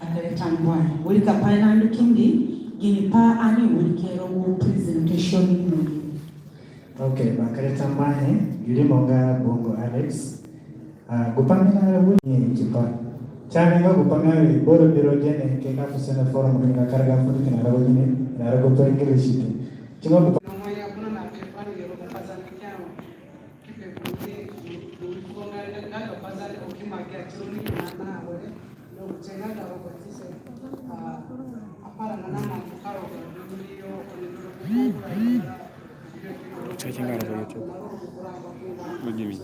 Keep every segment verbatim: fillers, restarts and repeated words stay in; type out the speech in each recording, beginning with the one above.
Bakere tambuahe. Wiri ka pai na ndu kindi, gini pai ani wiri ke rogo presentation ni? Okay, bakere tambuahe, gi rimo nga Bongo Alex. Ah, gu pai mi na wiri ni tipa. Ti ni nga gu pai nga wiri boro biro gene ke ka fu sene forum ni nga karaga fu ni kina rogo gini, na rogo pa English te. Ti nga gu pai Checking out of YouTube. What do you mean?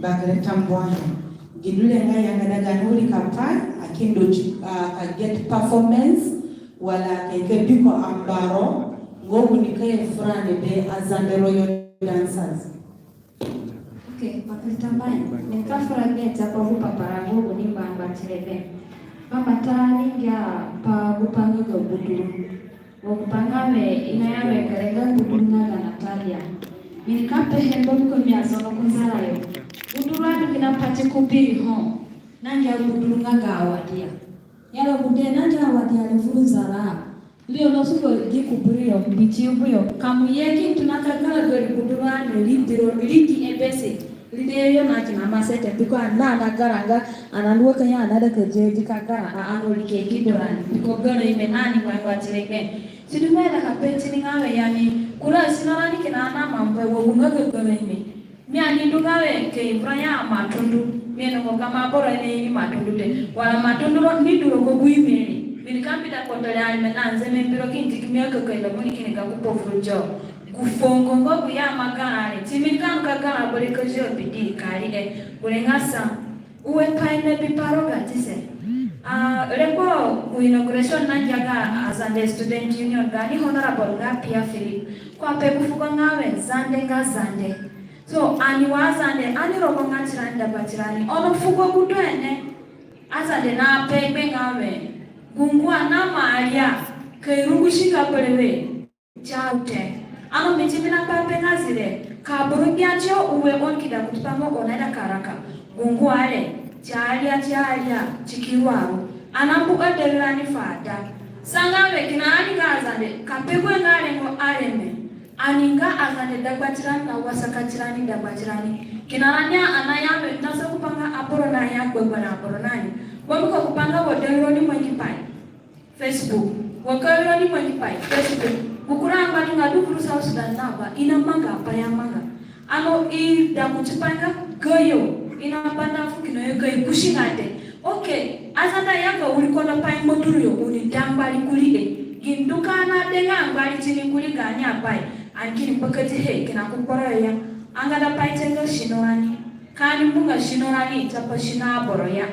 Bakere tambuahe. Gi du re nga yangada gaani wiri ka pai, a ki ndu, ah, ka get performance, wala ka ye ka bi ko ambaro, nga gu ni ka ye fura ni be Azande Royal Dancers. Okay, bakere tambuahe. Ni ka fura gbe tipa gu papara nga gu ni ngbangba ti re gbe. Bambata ni ngia pa gu pai nga ga Buduru. Wa gu pai nga we i naya we gere nga Buduru nga ga Natalia. Mi ni ka pehe mbiko mi asono ku Nzara yo. Buduru adu kina pati ku biri ho. Na ngia Buduru nga ga awadia. Yala gude na ngia awadia re vuru Nzara. Ri ono sungo gi ku biri yo, mbiti buyo. Ka mo ye ki tona ka gara gari Buduru ani ri diro, ri ki ebese. Ri de yo na kina masete, mbiko ani na gara nga, ani ndu wa ka ya ani ada ka ye gi ka gara, a, ani ri ke gi du rani, mbiko gara ime na ni ngba ngba ti re gbe. Sidu mi aida ka pe ti ni nga we ya ni, kura sino rani kina na mambe, wa gu nga ga gara ime. Mi ani ndu nga we ke Ibrahim Matundu, mi ni ngo ka ma boro ni Matundu te. Wala Matundu ro ni du rogo gu ime ni. Mi ni ka bi da kotore ani me na nze me mbiro ki nti ki mi aka ka ila muni kini ga ku povuru jo. Gu fongo ngo gu ya ma gara ni. Ti mi ni ka nu ka gara bore ka jo bidi kari e. Gure nga sa. Ue pai me bi paro ga tise. Ah, rengbe gu inauguration na ngia ga Azande Student Union ga ni Honorable nga Pia Philip. Ko ape gu fugo nga we Zande nga Zande. So, ani wa Azande, ani rogo nga tirani dagba tirani. Ono fugo gu du ene. Azande na pe gbe nga we. Gu ngua na maria. Ke rungu shinga berewe. Tiaru te. Ano mi ti mi na pa pe nga zire. Ka buru gbia tio ue on kida kutupa ngo ona da karaka. Gu ngua re. Tiaria, tiaria, tikiru aru. Ana mbu ade rani fada. Sanga we kina ani nga Azande. Ka pe gue nga rengo areme. Ani nga Azande dagba tirani na wasaka tirani dagba tirani. Kina rani ana ya we nasa kupanga aboro na ya gbagba na aboro nani. Wamiko kupanga wa dero ni mangi pai. Facebook. Wa ka iro ni mangi pai. Facebook. Gu kura angba ni nga du kuru South Sudan na ba. Ina manga pai amanga. Ano i da kuti pai nga gayo. Ina banda fu kina yo gayo kusi nga te. Okay, Azande ya ka wiri kono pai moturu yo uni dangba ri kuri e. Gi ndu ka na de nga angba ri tini kuri gani apai. Ani kini bakati he kina ku kporo ya. Anga da pai tenga sino ani. Kani mbunga sino ani tapa sino aboro ya.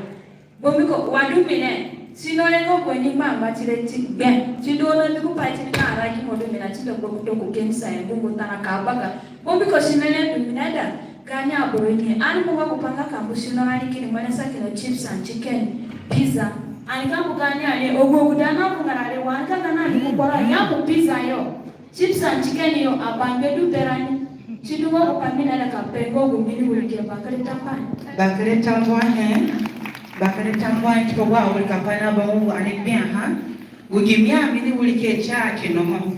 Bambiko wa du mi ne. Sino re ngo kweni ngbangba ti re ti gbe. Ti du ono bi ku pai ti ni ka ara ki mo du mi na ti do gbo ku to ku kensa ya mbungu tana ka baga. Bambiko sino re du mi na da. Gani aboro ni, ani mo ga gu pai nga ka mbu sino ani kini manasa kina chips and chicken, pizza. Ani ka mbu gani ani, ogu ogu da na mbu ngara re wa, ani ka gani ani ku kporo ya mbu pizza yo. Chips and chicken yo, abambe du berani. Ti du nga gu pai mi na da ka pe nga gu mi ni wiri ke bakere tambuahe. Bakere tambuahe. Bakere tambuahe, tipa gu awiri ka pai na ba gu ani gbia ha. Gu gi mi a mi ni wiri ke ti a kina ho.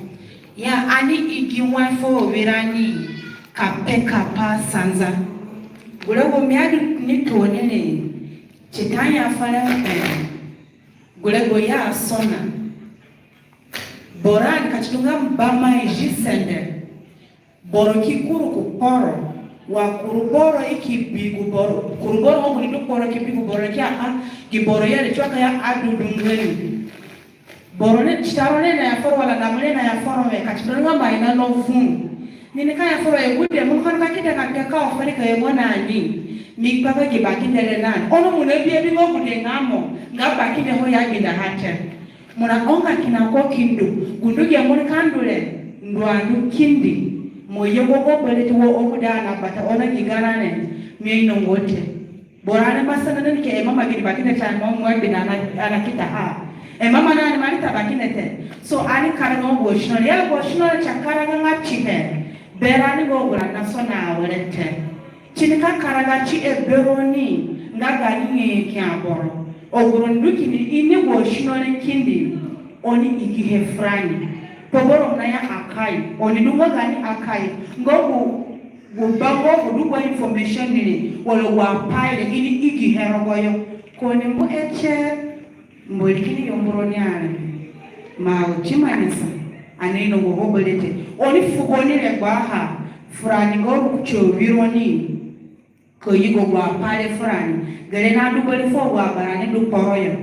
Ya ani igi wai fu awirani ka pe ka pa sanza. Gure gu mi adu ni tooni ni ti ta ya fere, eh, Gure gu ya sona. Boro ani ka si du nga ba mai zi sende. Boro ki kuru ku kporo. Wa kuru boro i ki bi gu boro. Kuru boro mo gu ni du kporo ki bi gu boro ki a, a, gi boro ya re si wa ka ya a du du ngani. Boro ni, titaro ni na ya foro wala namu ni na ya foro we, ka si du nga mai na no vun. Ni ni ka ya foro e gude, mo ni ka kida ka pia ka ofani ka ye mo na ni. Mi kpa ka gi bakinde re na ni. Ono mo na bi a bi mo gude nga mo, nga bakinde ho ya gi da ha te. Mo na onga kina ko ki ndu, gu ndu gi a mo ni ka ndu re, ndu a ndu kindi. Mo ye gu gu bere ti wo o guda na bata ono gi garã re, mi ino ngo te. Boro ani ma sana ni ke e mama gini bakinde te, ani mo mo bi na ana, ana kita ha. E mama na ani ma ni ta bakinde te. So ani karaga gu sino, ya gu sino ti a karaga nga ti he. Berani gu gura na so na were te. Ti ni ka karaga ti e beroni nga gani ni ki aboro. Oguro ndu kini ini gu sino ni kindi. Oni i ki he furani. Poboro na ya akai. Oni du nga gani akai. Nga gu Gu bango gu du gu information re, wala gu apai re, i ni i gi he rogoyo. Ka oni mbu e tie, mbu ri kini yambu roni areme. Ma o ti manisa, ani ino gu ho bere te. Oni fu goni re gbaha, furani nga ru ku ti awironi. Ka yugo gu apai re furani. Gere na du bari fu gu abarani du kporo yo.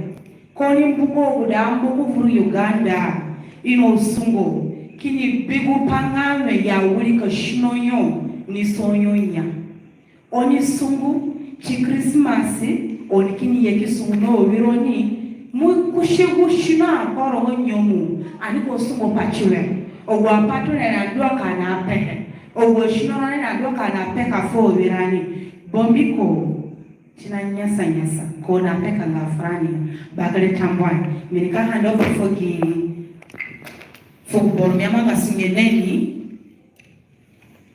Ka oni mbu gu gude mbu ku vuru Uganda, i na sungo, kini bi gu pa nga mi ya wirika sino yo ni so yo ya. Oni sungu ti Krismasi, oni kini ye ki sungu na awironi, mo kusi gu sino akporo ho nyemu, ani ka sungu pati re. Agu apai re na du ka na pehe. Agu asino re na du ka na peka fu awirani. Bambiko, ti na nyasa nyasa, ka na peka nga furani. Bakere tambuahe, mi ni ka hand over fu gi, fu gu boro mi amanga sunge na ni,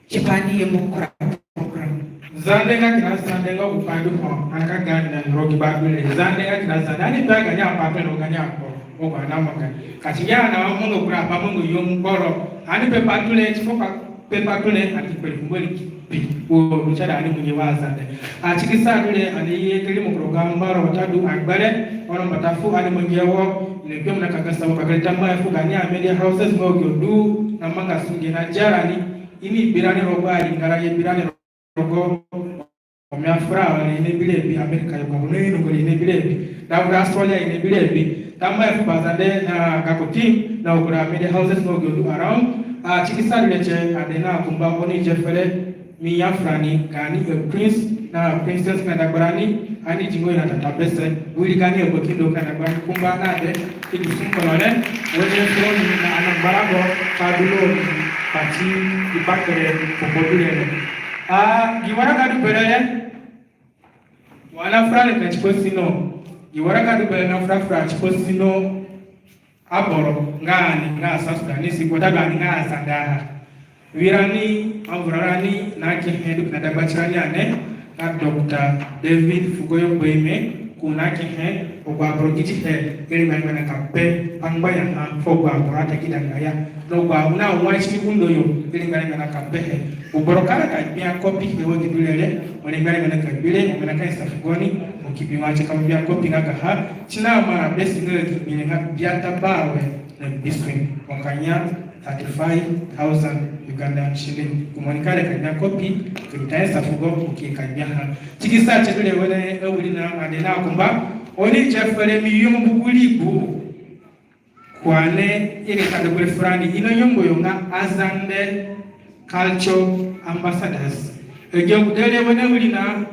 tipa ni ye mo kura program. Zande nga kina Zande nga gu pai du ho, ani ka ga ni na ni rogo gi Baibiri. Zande nga kina Zande, ani pe gani apai pe rogo gani akporo, o gu ani amanga. Ka si ya na wa mo nga kura pai mo nga yo mo kporo, ani pe pai du re, ti fu pai pe pai du re, ani ki kpari fu Mbori ki bi wo du sa da ani munye wa Zande. A ti ki sa du re, ani ye ki rimo ku rogo ga mbaro watadu agbere, ono mbata fu ani munye wo, ni kpio mo na ka ga sa wo. Bakere tambuahe fu gani a media houses nga gu du na manga sunge na dia rani, i ni bi rani rogo aringara, ye bi rani rogo Ome afura wala i ni bi re bi America yo, ka gu no i ni ngori i ni bi re bi. Da gu Australia i ni bi re bi. Tambuahe fu Bazande na gako team na gu kura media houses nga gu du around. A ti ki sa du re tie, ani na kumba oni je fere mi ya furani, gani a prince na princess kina dagbarani, ani zingo i na tata bese, wiri gani abakindo kina dagbarani kumba na de, ki du sungo no re, wene furoni na ana mbarago, ka du roni, pati, i bakere, fu ko du re. A, gi waraka du bere re, wa na fura re ka tipa sino. Gi waraka du bere na fura fura tipa sino. Aboro nga ani nga South Sudanese, watadu ani nga Azande. Wirani, avurarani, na kehe du kina dagbatirani ane, na Doctor David Fugoyo Boime, ko na kehe, agu aboro gi ti he, i ringara nga na ka pe pa ngbayaha fu agu aboro atagida nga ya. Na agu aboro na wa ti ni undo yo, i ringara nga na ka pe he. Gu boro karaga ka gbia copy he wa gi du re re, mo ringara nga na ka bi re, mo na ka isa fu goni, mo ki bi wa ti ka gbia copy nga gaha, ti na mara besi nga gi bi re nga biata bawe na bisue, mo ka ya thirty-five thousand Ugandan shilling. Gu mo ni karaga ka gbia copy, ki ta isa fu go, mo ki ka gbiaha. Ti ki sa ti du re wene awirina ade na kumba, oni je fere mi yumbu gu ribu. Kuane, i ni ka dagba furani, i na yumbu yo nga Azande Culture Ambassadors. Agi agude re wene awirina,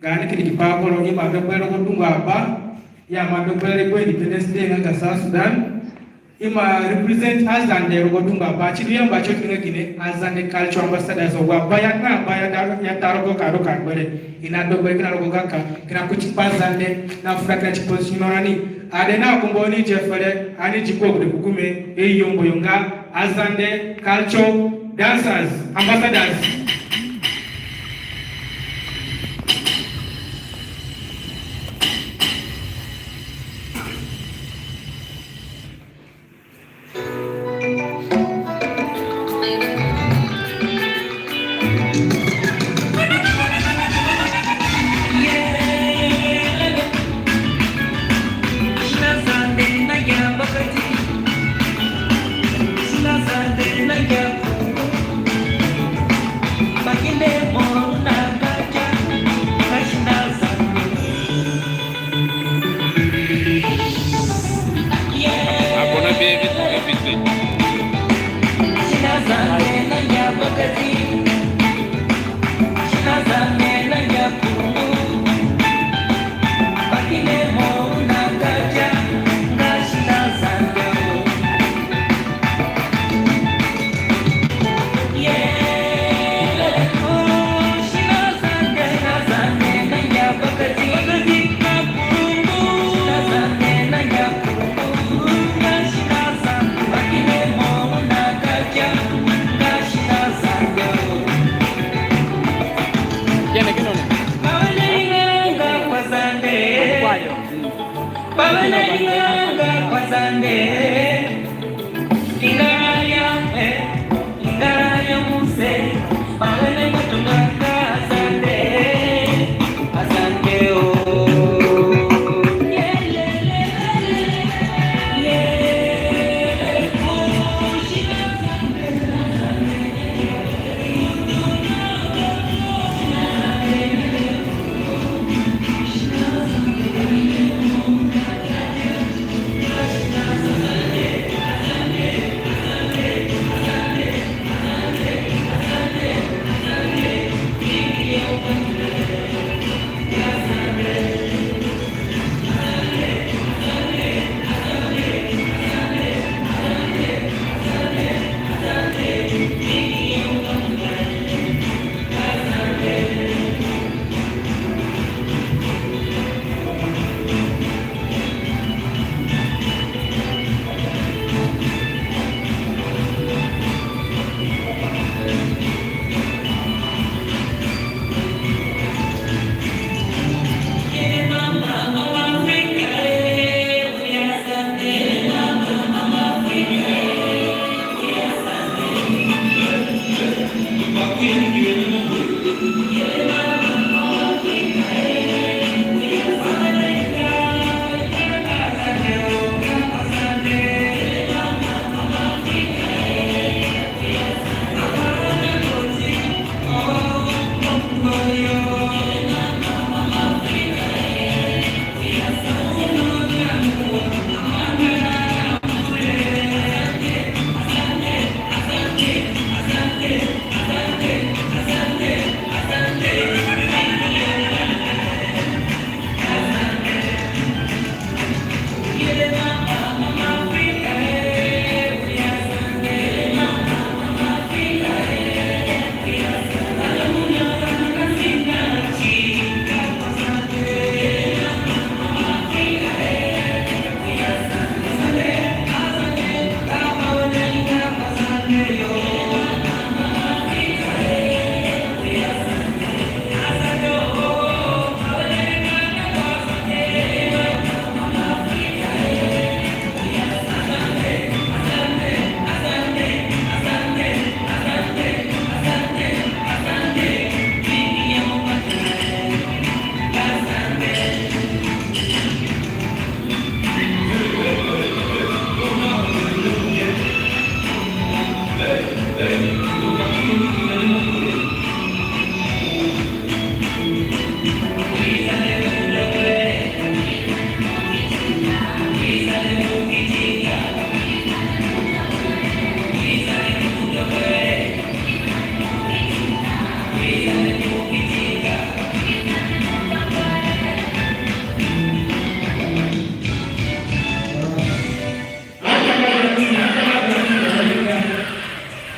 gani kini ki pa boro, i ma dagba rogo dungu aba, i ma dagba rogo Independence Day nga ga South Sudan, i ma represent Azande rogo dungu aba, ti du yamba ti o kini nga gine Azande Culture Ambassadors, agu aba ya nga aba ya da, ya ta rogo ka du ka gbere, i na dagba kina rogo gaka, kina kuti pa Zande, na fura kina tipa sino rani, ade na kumba oni je fere, ani zi ku agude ku gume, i yumbu yo nga Azande Culture Dancers, Ambassadors.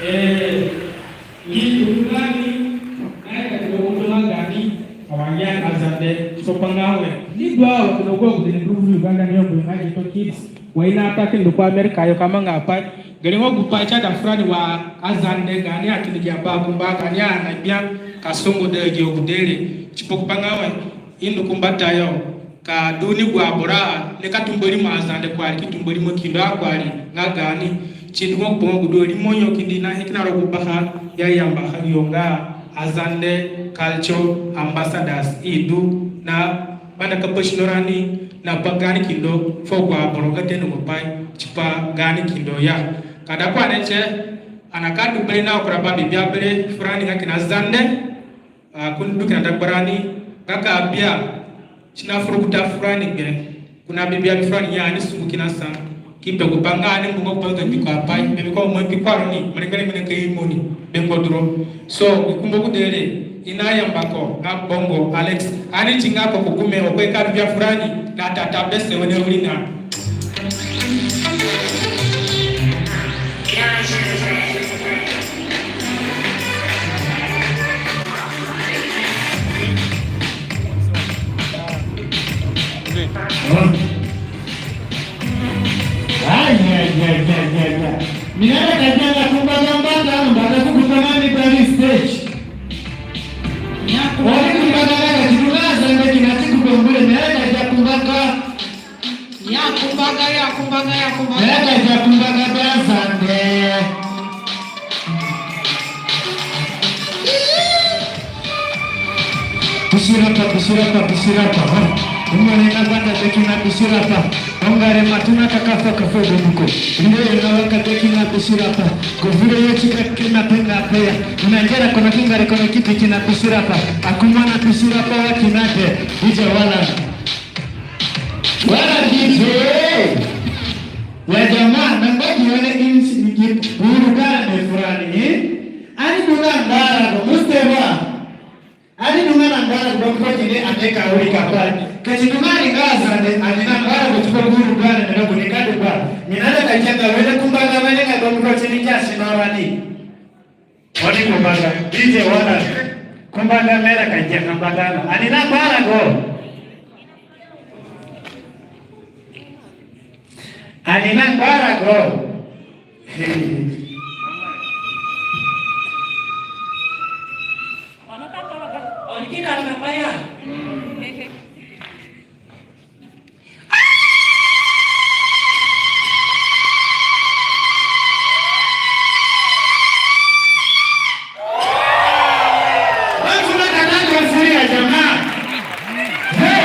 Eh, ni tungani, na ka tungani, ka wa ya Azande, so pa nga we. Ni du a wa kina gu agude ni du Uganda ni yo, nga Ghetto Kids. Wa i na ta kini du ku America yo ka manga pai. Gere nga gupai si aida furani wa Azande gaani akini gi abakumba gaani ana gbia ka songoda gi agude re. Tipa gupai nga we, i ndu ku mbatayo ka du ni gu aboro a nika tumba rimo Azande kuari ki tumba rimo kindo a kuari nga gaani. Si ndu nga gupai nga gu du rimo yo kindi na he kina rogo gu baha i ayambaha yo nga Azande Culture Ambassadors. I du na banda ka pa sino rani na pa gaani kindo fu agu aboro nga teno mo pai tipa gaani kindo ya. Ka da ku ani tie, ani ka du bere na kura ba bibia bere furani nga kina Zande, ah, kuni du kina dagbarani, nga ka bia, si na furukuta furani gbe. Ko na bibia bi furani ya ani sungu kina sa. Ki pe gupai nga ani mbungo gupai nga mbiko apai, mbiko mo mbiko aroni, mrengere mene ke imoni, bengo duro. So, i kumba gude re, i na yamba ko, nga Bongo Alex. Ani tinga ko ku gume, o kwe ka bibia furani, na tata bese wene wina. Ai, ai, ai, ai, ai, ai. Mi naida ka dia nga kumba ka mbata, mbata ku kumba na mi bari stage. Oni kumba ka nga ka tituna Zande kina ti ku bambure, mi naida ka dia kumba ka. Ya kumbaga, ya kumbaga, ya kumbaga. Neka ya kumbaga be Azande. Bisirapa, bisirapa, bisirapa. Ha? Umone na bata de kina bisirapa. Ongare matuna kakafa kafa domuko. Inde na waka de kina bisirapa. Govure yo chika kina penga peya. Unangera kono kingare kono kiti kina bisirapa. Akumana bisirapa wa kina de. Ija wala. Wala D J. Ya jamaa, nanga kione insi ni buru gane furani, eh? Ani dunga ngara ko Mustafa. Ani dunga na ngara ko ko kine ane ka uri ka pa. Ka si dunga ni ngara Zande, ani na ngara ko tuko buru gane na ko ni ka du ba. Ni na da ka kenda wele kumbaga wele ka ko ko kine kya sinora ni. Oni kumbaga, D J wala. Kumbaga mera ka kya kumbaga na. Ani na ngara ko. Ani na ngara ko. Watu na kanaka siri ya jamaa. Yo.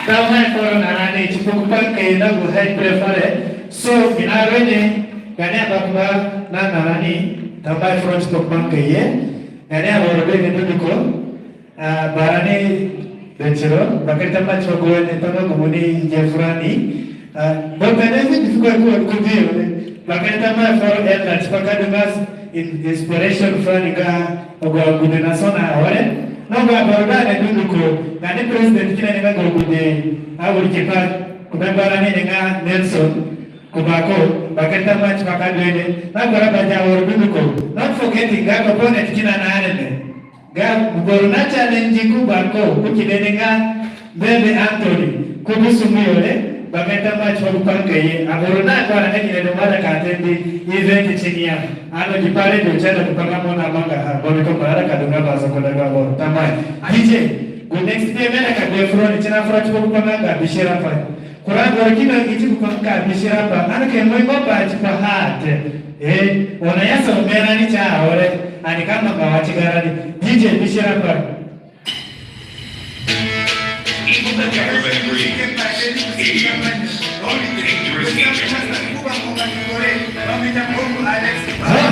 Tamai foro na rani, tipa ku banka ye na gu high prefere. So, mi na rene, gani abakumba na na rani, tamai foro tipa ku banka ye. Gani aboro be ni dunduko. Ah, barani Betiro, bakere tambuahe tipa gu wene, tipa gu muni nge furani. Ah, bo bene fi difi ko ku, ku biyo ne. Bakere tambuahe foro elder, tipa ka du nga in-, inspiration furani nga agu agude na sona awere. Na agu aboro da ne dunduko, nga ni president kina ni nga agu agude, agu kipa, ku be barani ni nga Nelson, ku bako, bakere tambuahe tipa ka du ne. Na agu aboro da ne dunduko, not forgetting nga agu opponent kina na ane ne. Ga boro na challenge ku bako, ku kidene nga Mbembe Anthony, ku busu mu yore, bakere tambuahe tipa ku banka ye, aboro na kora na kidene mada ka attend event tini ya. Ano di pare do chana ku panga mona manga ha, boro ko mara ka dunga bazo ko daga boro, tambuahe. D J, gu next payment ka be furoni, tina fura tipa ku panga ga bishira pa. Kura goro kina iti ku panga bisira pa, ani ke moi mo pa ti pa hate. Eh, ona ya so mera ni cha ore, ani kama ka wa ti garani. D J bisira pa. Evil government agrees. Dangerous agent. Huh?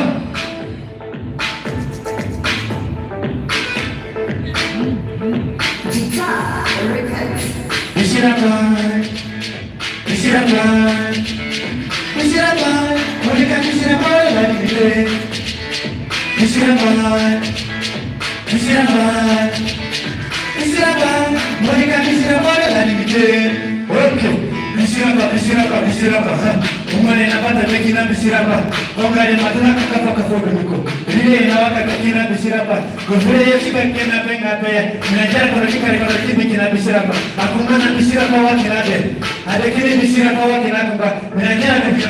Bisira pa. Bisira pa. Bisira pa. Monica bisira pa. Bisira pa. Bisira pa. Bisira pa. Monica bisira pa. Okay. Bisira pa, bisira pa, bisira pa. Umane na bata meki na bisira pa. Ongare matuna kaka pa ka fodo niko. Rile na waka kina bisira pa. Gofure ye si ka kena pe nga pe ya. Mina jara kono ki kare kono ki biki na bisira pa. Akumba na bisira pa wa kina be. Ade kini bisira pa wa kina kumba. Mina jara kono ki.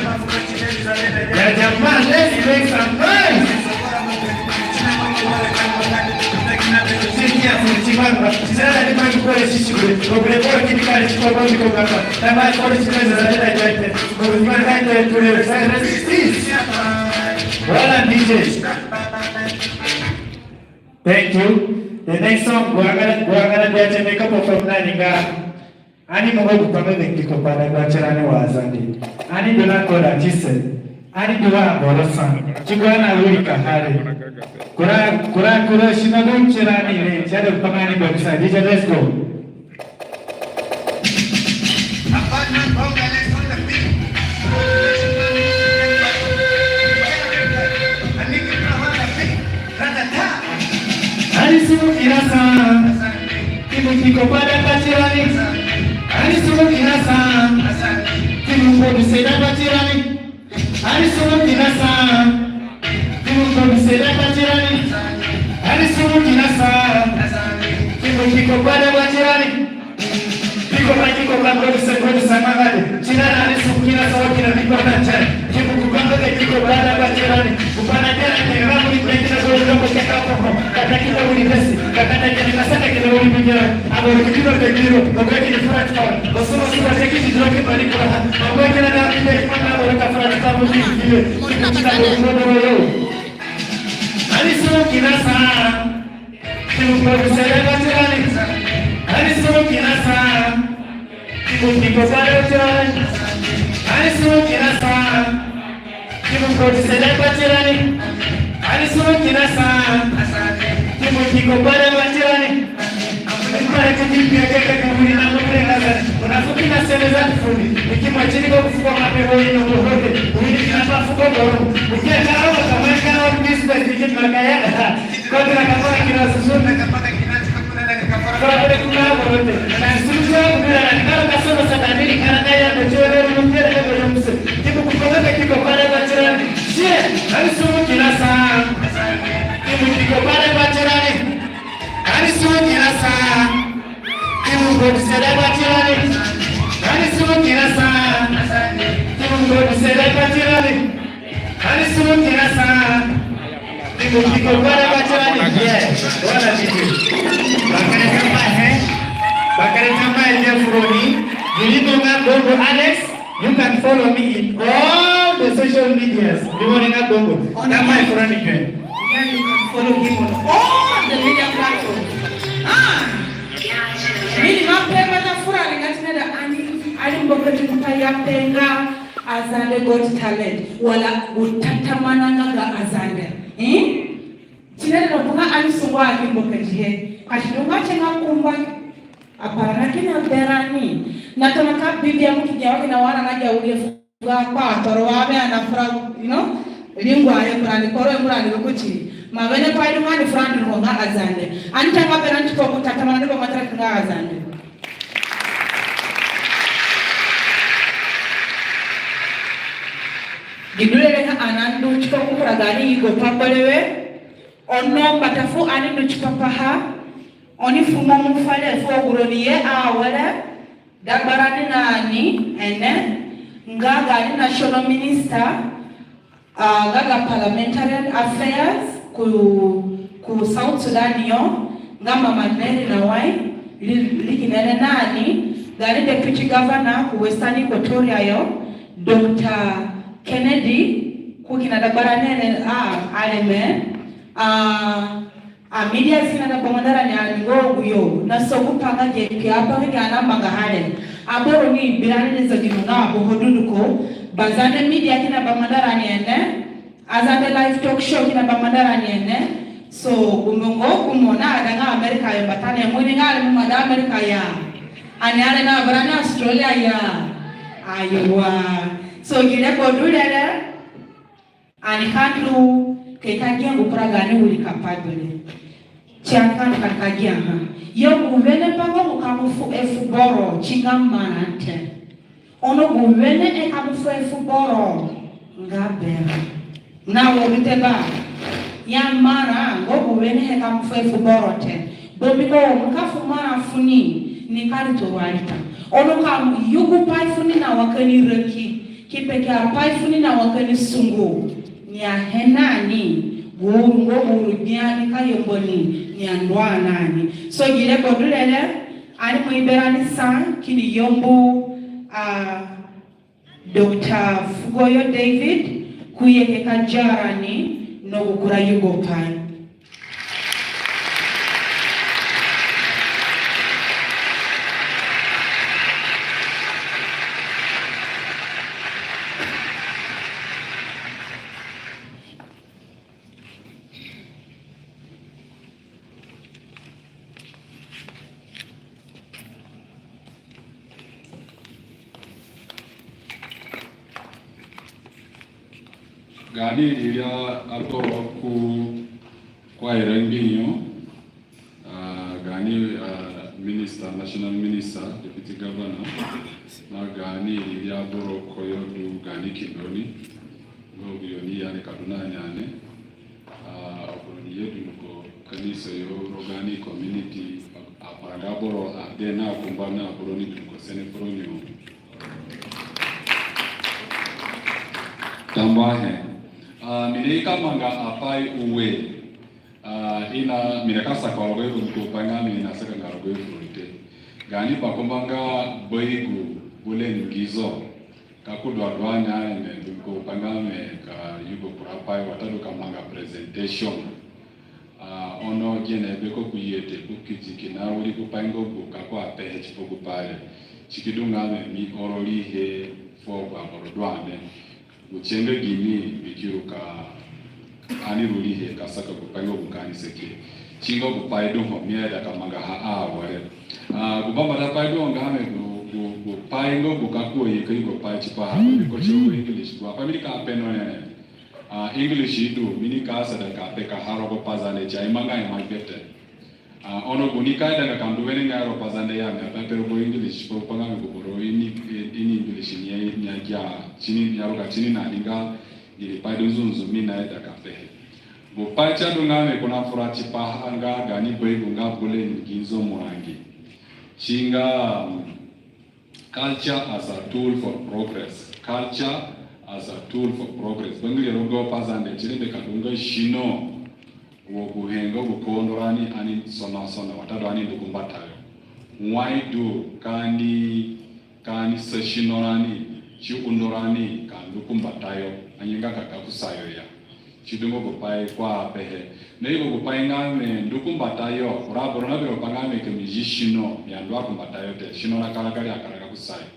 Ya jamaa, let's make some noise. Well done, D J. Thank you. The next song, we are gonna, we are gonna be able to make up for from Naninga. Ani mo gu pame de ki ko pada gba tirani wa Azande. Ani du na koda tise. Ani du wa boro sa. Ti gu ana wiri ka hare. Kura, kura, kura sino du tirani re. Ti adu pangani boksa. D J, let's go. Ani sumu kina sa, ki mu ki ko pada gba tirani. Ani sumu kina sa, ki mu ko du seda gba tirani. Ani sumu kina sa, ki mu ko du seda gba tirani. Ani sumu kina sa, ki mu ki ko pada gba tirani. Biko pa kiko pa kodu se kodu sa mangade. Tina na ni sukina sa wakina biko na chan. Kibu kubanga ke kiko bada ba tirani. Kupana kera ke ramu ni pekina kodu na kodu keka koko. Ani suru kina sa, ki mu produce dagba tirani. Ani suru kina sa, ki mu produce dagba tirani. Ani suru kina sa, ki mu produce dagba tirani. Ani suru kina sa, ki mu produce dagba tirani. Ani kina sa, ki mu produce dagba tirani. Una fu kina sene za fundi. Ni ki mu tini ko kufuko mape ho ino ko hote. Wini kina pa fuko boro. Ni ki kara wa kama kara wa business ni ki makaya. Ko kina kama kina susu. Ko kina kama boro te. Na susu ko kina na kara ka sono sa na ni kara kaya ko jore ni kere ko yumse. Ki mu kufuko ke ki ko kara ba tirani. Shie. Ani suru kina sa, ki mu ki ko kara ba tirani. Ani suru kina sa, ki mu produce dagba tirani. Ani suru kina sa, ki mu produce dagba tirani. Ani suru kina sa, ki mu ki ko kara ba tirani. Yeah, wala titi. Bakere tambuahe. Bakere tambuahe dia furoni. Gini mo nga Gogo Alex. You can follow me in all the social medias. Ni mo ni nga Gogo. Tambuahe furoni ke. Yeah, you can follow him on all the media platforms. Ah! Mini mape mata fura ni ngati na da ani, ani mboko ti kuta ya penga Azande Got Talent. Wala gu tatamana nga ga Azande. Eh? Tine na bunga ani sungwa aki mboko ti he. Ka si dunga ti nga kumba. Aparana kina berani. Na tona ka Biblia mu ki gia wa kina wara na gia wuri fu ga kpa toro wa be ana fura, you know, lingua ye fura ni koro ye fura ni kuti. Ma wene pa idu mani fura ni ko nga Azande. Ani ta ka berani ti ko ku tatamana ni ko matara nga Azande. Gi du re nga ani ndu ti ko ku kura gani yugo pa berewe. Ono mbata fu ani ndu tipa paha, oni fu mo mu fale fu agu roni ye awere, dagbarani na ni ene, nga gani national minister, ah, nga ga parliamentary affairs ku, ku South Sudan yo, nga Mama Mary Nawai, ri, ri kina ene na ni, gani deputy governor ku Western Equatoria yo, Doctor Kennedy, ku kina dagbarani ene, ah, areme, ah, a media si na da bangandara ni ani ngo gu yo, na so gu panga ge ki a panga ge ana manga hare. Aboro ni birani ni zagi nuna abo ho dunduko, Bazande media kina bangandara ni ene, Azande live talk show kina bangandara ni ene. So, gu mo ngo, gu mo na ada nga America yo mbata ni, mo ni nga ale mo mada America ya. Ani ale na birani Australia ya. Aiwa. So, gi re ko du re re. Ani ka ndu ke ka gia gu kura gani wiri ka pa gbere. Ti ani ka ndu ka gia ha. Yo gu wene pa ngo gu ka mu fu e fu boro ti nga marã te. Ono gu wene e ka mu fu e fu boro nga berã. Na wo ru te ba. Ya marã ngo gu wene e ka mu fu e fu boro te. Bambiko wo mo ka fu marã funi ni ka ri toro arita. Ono ka mo yugu pai funi na wa ka ni raki. Ki peke apai funi na wa ka ni sungu. Ni ahe na ni. Gu uru ngo gu uru gbia ni ka yambu ni. Ni andu na ni. So gi re ko du re re. Ani mo iberani sa kini yambu, ah, Doctor Fugoyo David, ku ye ke ka zara ni no gu kura yugo pai. Gaani iri aboro ku, ku aira ngbii yo, ah, gaani, ah, minister, national minister, deputy governor, na gaani iri aboro koyo du gaani kindo ni, no bi yo ni yani Kaduna nyane. Ah, aboro ni ye dunduko kanisa yo, rogo gaani community, a-, aparanga aboro, ah, de na kumba na aboro ni dunduko sene furoni yo. Tambuahe. Ah, mi ni ka manga apai ue. Ah, Ina mi nika saka rogo yo, gu pai nga mi nasakanga rogo yo furute. Gaani bakumba nga Baigu Bule Ngizo. Ka ku duadua ni aye, gu pai nga mi ka yugo kura pai watadu ka manga presentation. Ah, ono gene be ko ku yete ku kiti kina wiri gu pai nga gu ka ko apehe tipa gu pai re. Si ki du nga mi, mi oro rihe fu agu aboro du ame. Gu tie nga gimi, mi ki ru ka ani ru rihe ka saka gu pai nga gu ka ani saki. Si nga gu pai du ho mi aida ka mangaha awere. Ah, gu bambata pai du ho nga mi gu, gu, gu pai nga gu ka ko ye ka yugo pai tipaha. Mbiko si ru English, gu apai mi nika pe no ni. Ah, English du, mi nika asada ka pekaha rogo Pazande, si aimanga ima gbe te. Ah, ono gu nika ida nga ka ndu wenengai rogo Pazande ya, mi ape rogo English, gu pai nga mi gu boro ini, ini English ni, ni agia, si ni, ni aruga si ni na ni nga, gini pai du nzunzu mi naida ka pehe. Gu pai si adu nga mi ko nafura tipaha nga gaani Baigu nga Bule Ngizo Murangi. Si nga, mm, Culture as a tool for progress. Culture as a tool for progress. Bangiri rogo Pazande, si rengbe ka du nga sino wo gu he nga gu ka undo rani ani sona sona, watadu ani ndu ku mbatayo. Wai du ka ani, ka ani sa sino rani, si undo rani ka ndu ku mbatayo, ani nga ka ga kusayo ya. Si du nga gu pai ko apehe. Na yugo gu pai nga mi ndu ku mbatayo, kura aboro nabi ro pa nga mi ka mi zi sino, mi andu ku mbatayo te, sino nakaraga ri akaraga kusayo.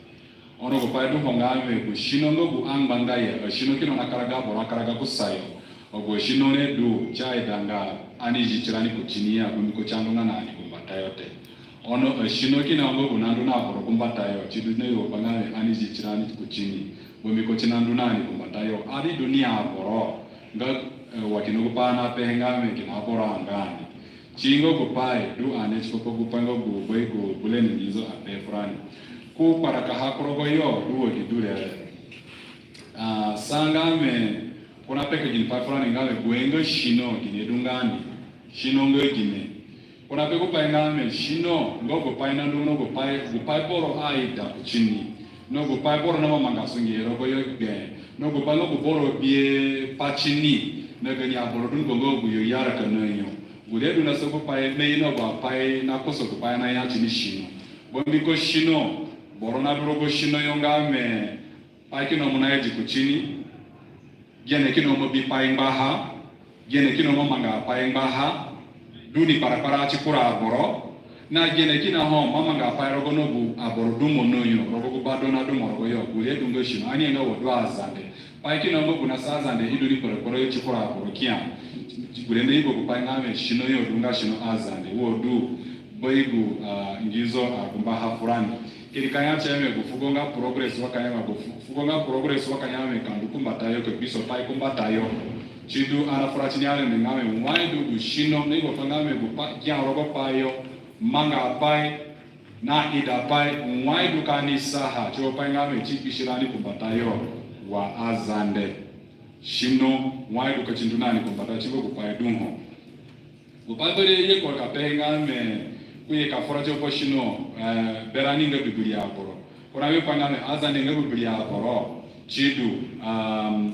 Ono gu pai du ho nga mi gu sino nga gu angbanga ya, asino kina nakaraga aboro akaraga kusayo. Agu asino re du, si aidanga ani zi tirani ku tini ya, gu mbiko si andunga na ani ku mbatayo te. Ono asino kina nga gu nandu na aboro ku mbatayo, si du na yugo gu pai nga mi ani zi tirani ku tini. Mbiko si nandu na ani ku mbatayo, ani du ni aboro nga, eh, wa kina gu pai napehe nga mi kina aboro anga ani. Si nga gu pai du ani tipa gu pai nga gu Baigu Bule Ngizo ape furani. Ku kparakaha ku rogo yo du wa gi du re. Ah, sa nga mi ko napeka gini pai furani nga mi gu he nga sino gini du nga ni. Sino nga gini. Ko nape gu pai nga mi sino nga gu pai nandu no gu pai, gu pai boro aida ku tini. No gu pai boro namamanga sunge rogo yo gbe. No gu pai nga gu boro bi he pa tini. Na gaani aboro dunduko nga gu yo yaraka na yo. Gu re du na sa gu pai, na ino gu apai nakusa gu pai naya tini sino. Mbiko sino, boro nadu rogo sino yo nga mi, pai kina mo naidi ku tini, gene kina mo bi pai ngbaha, gene kina mo manga pai ngbaha, du ni kparakpara ti kura aboro, na gene kina ho mo manga pai rogo no gu aboro du mo na yo, rogo gu ba du na du mo rogo yo, gu re du nga sino, ani nga wo du Azande. Pai kina nga gu nasa Azande i du ni kparakpara yo ti kura aboro kia. Gu re nayugo gu pai nga mi sino yo du nga sino Azande, wo du Baigu, ah, Ngizo agumbaha furani. Kini ka ya tie mi gu fugo nga progress wa ka ya mi gu fu-, fugo nga progress wa ka ya mi ka ndu ku mbatayo ka kpiso pai ku mbatayo. Si du ani nafura tini areme nga mi wai du gu sino nayugo pai nga mi gu pai kia rogo pai yo, manga pai, na ida pai, wai du ka ani saha, tipa pai nga mi si kpisi rani ku mbatayo wa Azande. Sino, wai du ka si ndu na ani ku mbatayo, si nga gu pai du ho. Gu pai bere ye ko ka pe nga mi, ko ye ka fura tipa sino, eh, berani nga bibiri aboro. Ko nabi pai nga mi Azande nga bibiri aboro, si du, um,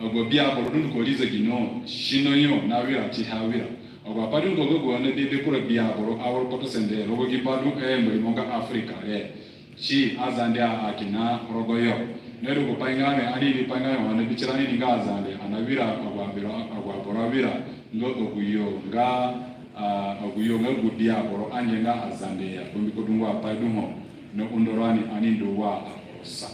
agu abi aboro dunduko ri zegino, sino yo nawira tiha wira. Agu apai dunduko nga gu ani nabi be kura abi aboro awere kpotosende rogo gi ba du, eh, mo rimo nga Africa re. Si Azande a, a kina rogo yo. Na du gu pai nga mi, ani ni pai nga mi, ani bi tirani ni nga Azande, ani nawira agu aboro, agu aboro awira, nga agu yo, nga, ah, agu yo, nga gu abi aboro angianga Azande ya, mbiko dungu apai du ho, na undo rani, ani ndu wa aboro sa.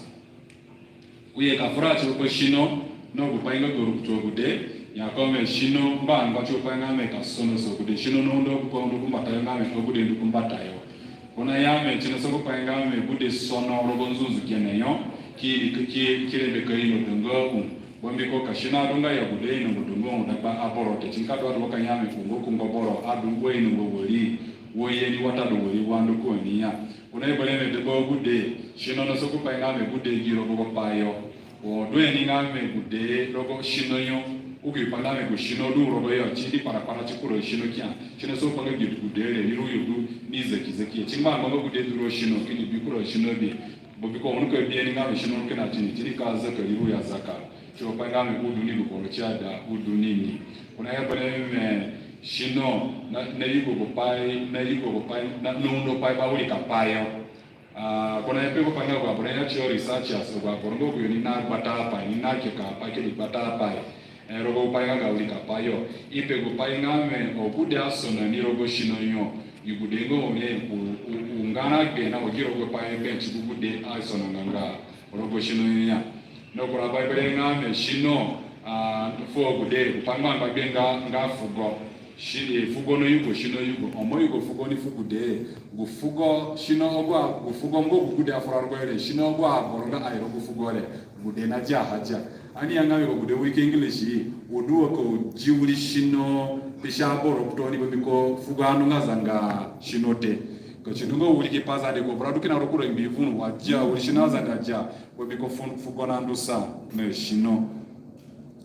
Ko ye ka fura tipa sino, na gu pai nga gu rukutu agude, ya ko mi sino, ngba ngba tipa pai nga mi ka sonosa agude, sino na undo gu ko ndu ku mbatayo nga mi agude ndu ku mbatayo. Ko naya mi, si nasa gu pai nga mi gude sono rogo nzunzu gene yo, ki, ki, ki rengbe ka ino dungu u. Mbiko ka sino adunga ya gude ino dungu u dagba aboro te, si nika du adu wa ka ya mi kungo kungo boro, adu wa ino wa wari, wa ye ni watadu wari wa ndu ku ni ya. Ko naye bere mi dagba gude, sino nasa gu pai nga mi gude gi rogo gu pai yo. Wo du ni nga mi gude rogo sino yo, u ki pa nga mi gu sino du rogo yo, si di kparakpara ti kura sino kia, si nasa gu pai nga gi gude re, ni ru yo du ni zaki zaki. Si ngba ngba nga gude du rogo sino, kini bi kura sino bi. Mbiko ho nika bi ni nga mi sino kina tini, si nika zaka ri ru ya zaka. Tipa pai nga mi u du ni gu boro si aida u du ni ni. Ko naye bere mi, sino na, na yugo gu pai, na yugo gu pai, na, na undo pai ba wirikapai yo. Ah, ko na ya pe gu pai nga agu aboro ya tiyo researchers, agu aboro nga agu yo ni na gbata pai, ni na keka pai kini gbata pai. Eh, rogo gu pai nga ga wirikapai yo. I pe gu pai nga mi, agude asono ni rogo sino yo. Yugude nga oni u, u, u ngara gbe na ogi rogo pai gbe ti gu gude asono nga nga rogo sino yo ya. No kura Baibere nga mi sino, ah, fu agude, gu pai ngbangba gbe nga, nga fugo. Si, eh, fugo no yugo, sino yugo. Ono yugo fugo ni fu gude. Gu fugo, sino agu a, gu fugo nga gu gude afura rogo yo re. Sino agu aboro nga airo gu fugo re. Gude na dia ha dia. Ani ya nga mi gu gude wiri ki English, u du wa ko di wiri sino, pisa aboro kuto ni bambiko fugo anu nga zanga sino te. Ko si du nga wiri ki pa Zande ko vura du kina rokuro mbi vunu wa dia wiri sino Azande adia. Wa bi ko fu, fugo na ndu sa na sino.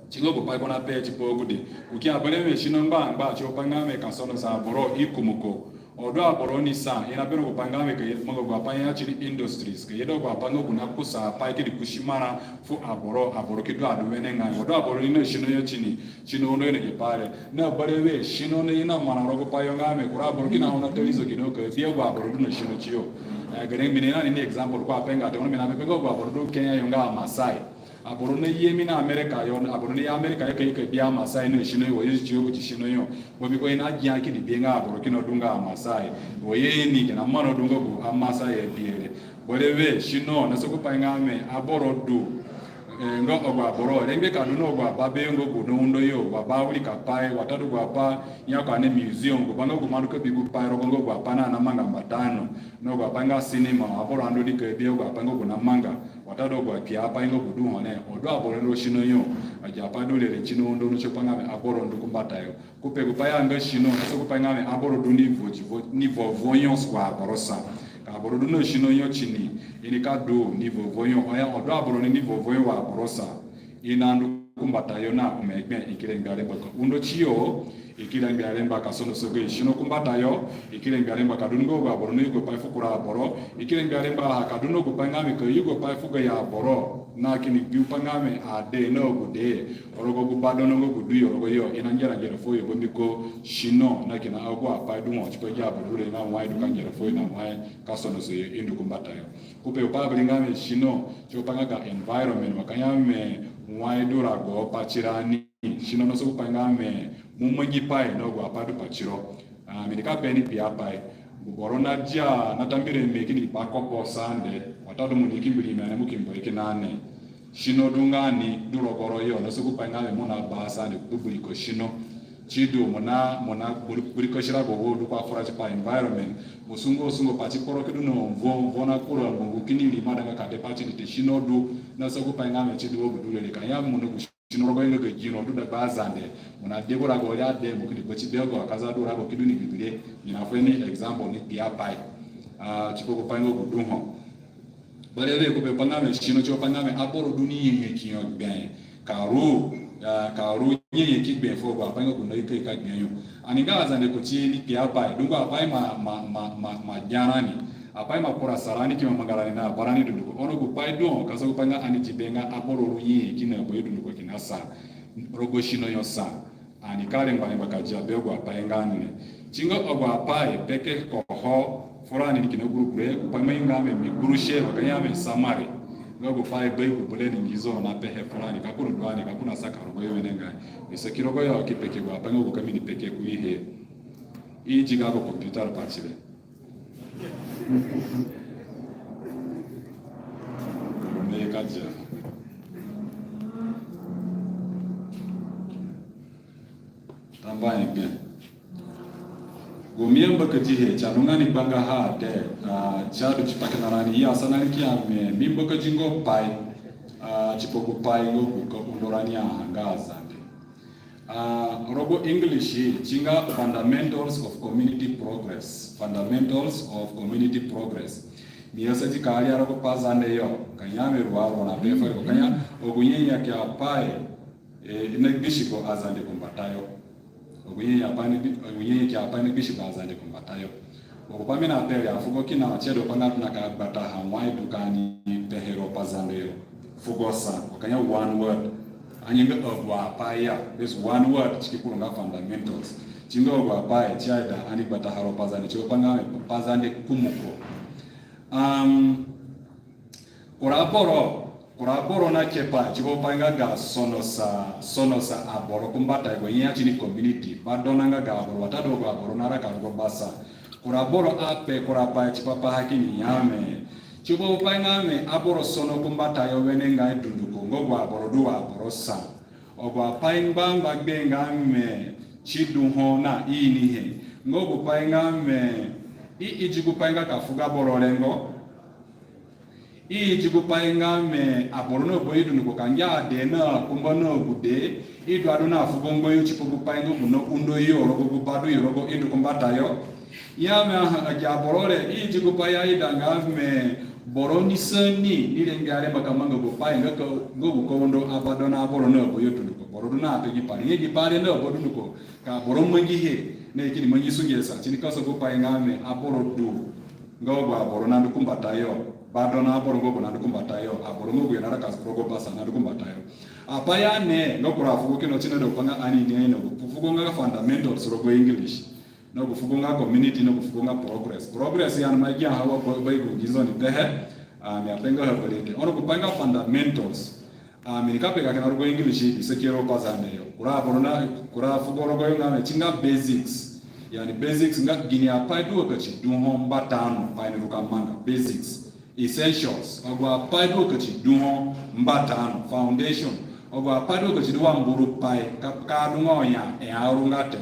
Singia gu pai ko na pe tipa agude. Ko ki ya bere mi sino ngbangba, si gu pai nga mi ka sonosa aboro i kumuko. Ono aboro ni sa, i na berẽ gu pai nga mi ka ye, mo nga gu apai ya ti ni industries. Ka ye du gu apai nga gu na kusa apai kini kusi marã fu aboro, aboro ki du adu wenengai. Ono aboro ni na sino yo ti ni. Sino ono i na gi pai re. Na bere we, sino ni i na marã rogo gu pai yo nga mi, kura aboro kina ono tarizo kina ka bi agu aboro du na sino tiyo. Eh, gere mi ni na ni example ko apenga te, ono mi na mi pe nga agu aboro du Kenya yo nga Masai. Aboro ni ye mi na America yo, aboro ni ye America yo ka ye ka bi aMasai na sino yo, wa ye tiyo kuti sino yo. Bambiko i na gia kini bi nga aboro kina du nga aMasai. Wa ye ni kina marã du nga gu aMasai ya bi re. Bere we, sino, na sa gu pai nga mi, aboro du. Eh, nga agu aboro, rengbe ka du na agu apai be nga gu na undo yo, agu apai wirikapai, watadu agu apai ya ko ani museum, gu ba nga gu mo ndu ka bi gu pai rogo nga agu apai na, na manga mbata no, na agu apai nga cinema, aboro andu ni ka bi agu apai nga gu na manga, watadu agu akpiapai nga gu du ho ni, ono aboro ni ro sino yo, agi apai du re re sino undo no si gu pai nga mi aboro ndu ku mbata yo. Ko pe gu pai ya nga sino, na sa gu pai nga mi aboro du ni vo, ni vo, ni vovo yo wa aboro sa. Ka aboro du na sino yo ti ni, i ni ka du ni vovo yo, oya ono aboro ni ni vovo yo wa aboro sa. I na ndu ku mbata yo na ome gbe, i ki rengbe arengba ka undo tiyo, i ki rengbe arengba ka sonosa gayo sino ku mbata yo, i ki rengbe arengba ka du nga agu aboro ni yugo pai fu kura aboro, i ki rengbe arengba ka du na gu pai nga mi ka yugo pai fu gayo aboro, na kini gi gu pai nga mi ade na agude. Rogo gu ba dono nga gu du yo rogo yo, i na ngera ngera fuo yo bambiko sino na kina agu apai du ho, tipa agi aboro du re na wai du ka ngera fuo yo na wai ka sonosa yo i ndu ku mbata yo. Ko pe gu pai bere nga mi sino, si gu pai nga ga environment, wa ka ya mi wai du rago pati rani, sino na sa gu pai nga mi mo mangi pai na agu apai du pati ro. Ah, mi ni ka pe ni kpiapai. Gu boro na dia, na ta mbira mi kini ba koko Sande, watadu mo ni ki mbiri mi ani mo ki mbu i kina ni. Sino du nga ni du rogo ro yo, na sa gu pai nga mi mo na ba Sande, gu buri ko sino. Si du mo na, mo na buri, buri ko sira go wo du ko afura tipa environment. Mo sungu, sungu pati kporo ki du na mvo, mvo na kura, mo gu kini ri ma danga ka de pati ni te sino du, na sa gu pai nga mi si du wo gu du re re ka ya mo na gu sino rogo yo nga ga gino du dagba Azande. Mo na de gu rago ri ade, mo kini gbati be agu akaza du rago ki du ni bibire. Mi na fu ni example ni kpiapai. Ah, tipa gu pai nga gu du ho. Bere we ko pe pai nga mi sino si gu pai nga mi aboro du ni nyanyaki yo gbe. Ka ru, ah, ka ru nyanyaki gbe fu agu apai nga gu na ika ika gbe yo. Ani nga Azande kuti ni kpiapai, dungu apai ma, ma, ma, ma, ma gia rani. Apai ma kura sa rani ki ma manga rani na abarani dunduko. Ono gu pai du ho, ka sa gu pai nga ani ti be nga aboro ru nyanyaki na gbe dunduko kina sa. Rogo sino yo sa. Ani ka rengba rengba ka dia be agu apai nga ni re. Singia agu apai peke ko ho furani ni kina guruguru, gu pai mi nga mi, mi guru si wa ka ya mi summary. Nga gu pai be gu bule ni ngizo na pehe furani, ka ko na du ani, ka ko na saka rogo yo wenengai. Mi saki rogo yo ki peke agu apai nga gu ka mi ni peke ku ihe. I di ga gu computer pati re. Ni ka dia. Tambuahe gbe. Gu mi ambakadihe, si anunga ni gbanga ha te, ah, si adu tipa kina rani ya sa na ni ki ya mi, mi mbakadi ngo pai, ah, tipa gu pai nga gu ka undo rani a ha nga Azande. Ah, rogo English, si nga Fundamentals of Community Progress. Fundamentals of Community Progress. Mi asadi ka ria rogo Pazande yo, ka ya mi rua rua na be fari ko ka ya, agu nyanyaki apai, eh, na gbisigo Azande ku mbatayo. Agu nyanyaki apai na gbi-, agu nyanyaki apai na gbisigo Azande ku mbatayo. Agu pai mi na pe re, afugo kina, si du pai nga na ka gbata ha wai du ka ni pehe rogo Pazande yo. Fugo sa, wa ka ya one word. Ani nga agu apai ya, this one word, si ki kuru nga fundamentals. Ti nga agu apai ti aida ani gbataha ro Pazande, tipa pa nga mi Pazande kumuko. Um, kura boro, kura boro na kepa, tipa pa nga ga sonosa, sonosa aboro ku mbatayo, gu nyanyaki ni community, badona nga ga aboro, watadu agu aboro naraka rogo basa. Kura boro ape kura pai tipa paha kini ya mi, tipa pa nga mi aboro sono ku mbatayo wenengai dunduko, nga agu aboro du wa aboro sa. Agu apai ngbangba gbe nga mi ti du ho na inihe. Nga gu pai nga mi, i idi gu pai nga ka fu ga boro rengo. I idi gu pai nga mi aboro na ba i dunduko ka ngia ade na kumba na gude. I du adu na fugo ngbayo tipa gu pai nga gu na undo yo rogo gu badu yo rogo i du ku mbatayo. Ya mi aha agi aboro re, i idi gu pai aida nga mi boro ni sani ni rengbe areme ka manga gu pai nga ka, nga gu ka undo abadona aboro na ba yo dunduko. Boro du na pe gi pai re, gi pai re na ba dunduko. Ka boro mangihe, na i kini mangi sunge sa, tini ka sa gu pai nga mi aboro du. Nga agu aboro nandu ku mbatayo, badona aboro nga agu nandu ku mbatayo, aboro nga agu yo naraka rogo basa nandu ku mbatayo. Apai ane, nga kura fugo kina tini du pa nga ani ni ino, gu fugo nga fundamentals rogo English. Na gu fugo nga community, na gu fugo nga progress. Progress ya ni ma gia ha wa ba, ba i gu ngizo ni pehe, ah, mi ape nga ha bari te. Ono gu pai nga fundamentals. Ah, mi nika pe ga kina rogo English, i saki rogo Pazande yo. Kura aboro na, kura fugo rogo yo nga mi ti nga basics. Yani basics nga gini apai du wa ka ti du ho mbata no, pai ni ru ka manga. Basics. Essentials. Agu apai du wa ka ti du ho mbata no. Foundation. Agu apai du wa ka ti du wa mburu pai. Ka, ka du nga onya, e aru nga te.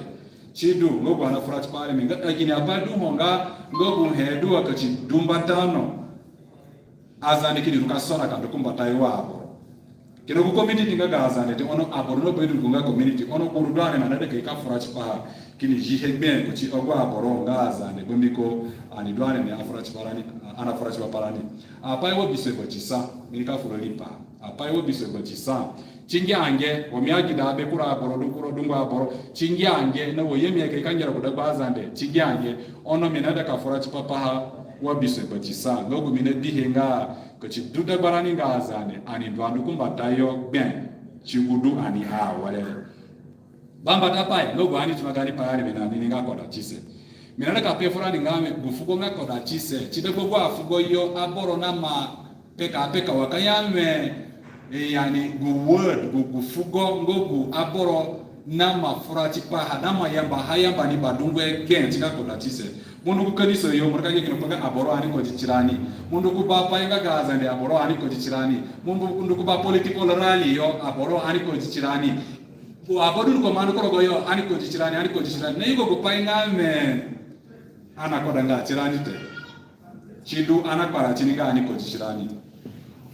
Ti du, nga gu ani afura tipa re mi nga, eh, gini apai du ho nga, nga gu he du wa ka ti du mbata no. Azande kini ru ka sona ka ndu ku mbatayo wa aboro. Kina gu community nga ga Azande te, ono aboro na ba i dunduko nga community, ono kuru du ani na nade ka i ka fura tipaha, kini zihe gbe kuti agu aboro nga Azande, bambiko ani du ani ni afura tipa rani, ani afura tipa pa rani. Apai wa bisue batisa, mi nika fura riipaha. Apai wa bisue batisa. Ti ngia nge, wa mi agida be kura aboro, du kura dungu aboro. Ti ngia nge, na wa ye mi aka i ka ngera ku dagba Azande. Ti ngia nge, ono mi naida ka fura tipa paha wa bisue batisa. Nga gu mi nabihe nga, ka ti du dagba rani nga Azande, ani ndu andu ku mbatayo gbe. Ti gu du ani awere. Bambata pai, nga gu ani tona gani pai areme na ni nga kodatise. Mi naida ka pe furani nga mi, gu fugo nga kodatise. Ti dagba gu afugo yo, aboro na ma peka, peka wa ka ya mi, eh, yani, gu word, gu, gu fugo, nga gu aboro na ma fura tipaha, na ma yamba ha yamba ni badungu gbe, ti nga kodatise. Mo ndu ku kanisa yo, mo nika ye kina pa nga aboro ani kodi tirani. Mo ndu ku ba pai nga ga Azande, aboro ani kodi tirani. Mo ndu, ndu ku ba political rally yo, aboro ani kodi tirani. Wa aboro ndu ku ma ndu ku rogo yo, ani kodi tirani, ani kodi tirani. Na yugo gu pai nga mi, ani akodanga tirani te. Ti du ani akpara tini nga ani kodi tirani.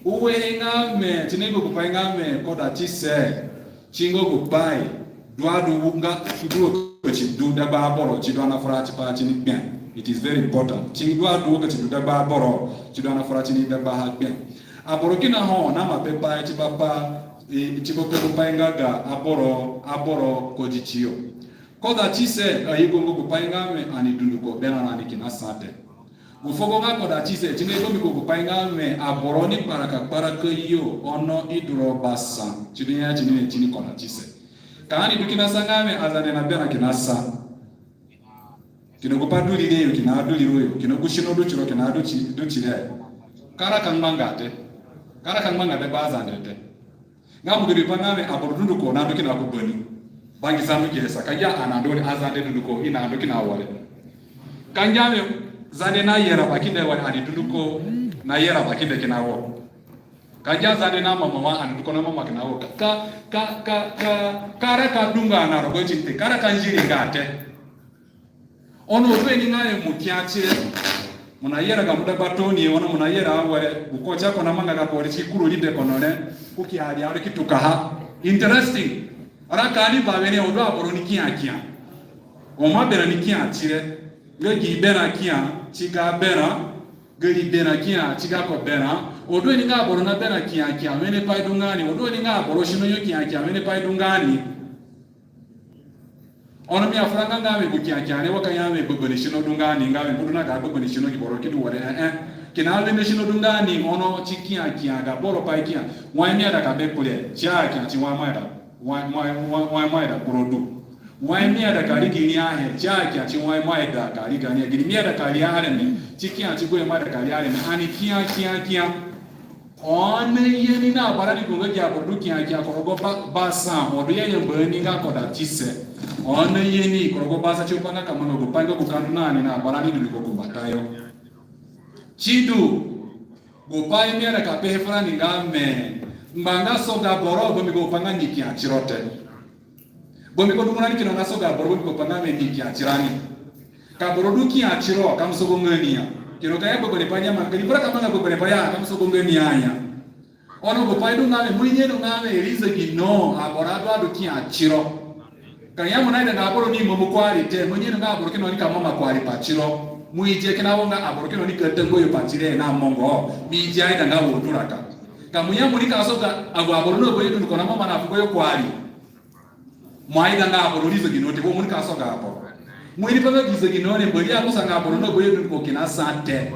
Ue nga mi, tini nga gu pai nga mi kodatise. Ti nga gu pai, du adu nga, du wa ka ti du dagba aboro, ti du ani afura tipa tini gbe. It is very important. Ti du adu wa ka ti du dagba aboro, ti du ani afura tini dagbaha gbe. Aboro kina ho, na ma pe pai tipa pa, eh, tipa pa gu pai nga ga aboro, aboro kodi tiyo. Kodatise, ayugo nga gu pai nga mi ani dunduko berã rani kina sa te. Gu fugo nga kodatise, ti nga i bambiko gu pai nga mi aboro ni kparaka kparaka yo, ono i du rogo ba sa, ti du ya tini ni tini kodatise. Ka ani du kina sa nga mi Azande naberã kina sa. Kina gu pai du rire yo, kina du riro yo, kina gu sino du tiro, kina du ti, du tire. Ka raka ngbanga te. Ka raka ngbanga te ba Azande te. Nga mo du riipa nga mi aboro dunduko nandu kina ku bani. Bangisa ndu ki sa, ka ngia ani nandu ni Azande dunduko i nandu kina wo re. Ka ngia mi Zande nayera bakinde wo re, ani dunduko nayera bakinde kina wo. Ka ngia Zande namama wa, ani dunduko namama kina wo. Ka, ka, ka, ka, ka raka dunga na rogo ti ni te, ka raka nziri nga te. Ono du ani nga ni mo kia tire. Mo nayera gamo dagba tooni, ono mo nayera awere, gu ko ti ko namanga gako re ti kuru ride kono re, ko ki ari ari ki tukaha. Interesting. Raka ni ba wene, ono aboro ni kia kia. Ono berã ni kia tire. Nga gi berã kia, ti ga berã, ga ri berã kia, ti gako berã. Ono du ani nga aboro naberã kia kia, wene pai du nga ni, ono du ani nga aboro sino yo kia kia, wene pai du nga ni. Ono mi afuranga nga mi gu kia kia re wa ka ya mi gbegberẽ sino du nga ni, nga mi mo du na ga gbegberẽ sino gi boro ki du wo re, eh, eh. Kina wene sino du nga ni, ono ti kia kia ga boro pai kia. Wai mi aida ka be kure, ti a kia ti wai mo aida, wai, wai, wai, wai mo aida kuro du. Wai mi aida ka ri gini ahe, si akia ti wai mo aida ka ri gani, gini mi aida ka ri areme, si kia ti gu he mo aida ka ri areme, ani kia, kia, kia. Oni ye ni na barani gu nga gi aboro du kia kia ku rogo ba-, basa, oni du ya yamba ni nga koda tise. Oni ye ni ku rogo basa, si pa nga ka manga gu pai nga gu ka ndu na ni na barani du ni ku kumbatayo. Si du, gu pai mi aida ka pehe furani nga me, ngba nga soga boro, bambiko gu pai nga ni kia tiro te. Bambiko du mo na ni kina nga soga boro, bambiko gu pai nga me ni kia tirani. Ka boro du kia tiro, ka mo sogo nga ni ya. Kina ka ya gbegberẽ pai ni ya, ma ka ni bura ka manga gbegberẽ pai ya, ka mo sogo nga ni ya ya. Ono gu pai du nga me, mo ini nga me, ri zegino aboro adu adu kia tiro. Ka ya mo naida nga aboro ni mo mo kuari te, mo ini nga aboro kina ni ka mo ma kuari pa tiro. Mo idi kina wo nga aboro kina ni ka tangba yo pa tiro na mongo. Mi idi aida nga wo du raka. Ka mo ya mo ni ka soga agu aboro na bayo dunduko na mo ma na fugo yo kuari. Mo aida nga aboro ri zegino te, wo mo ni ka soga aboro. Mo ini pa nga gi zegino ni, Mbori amusa nga aboro na bayo dunduko kina sa te.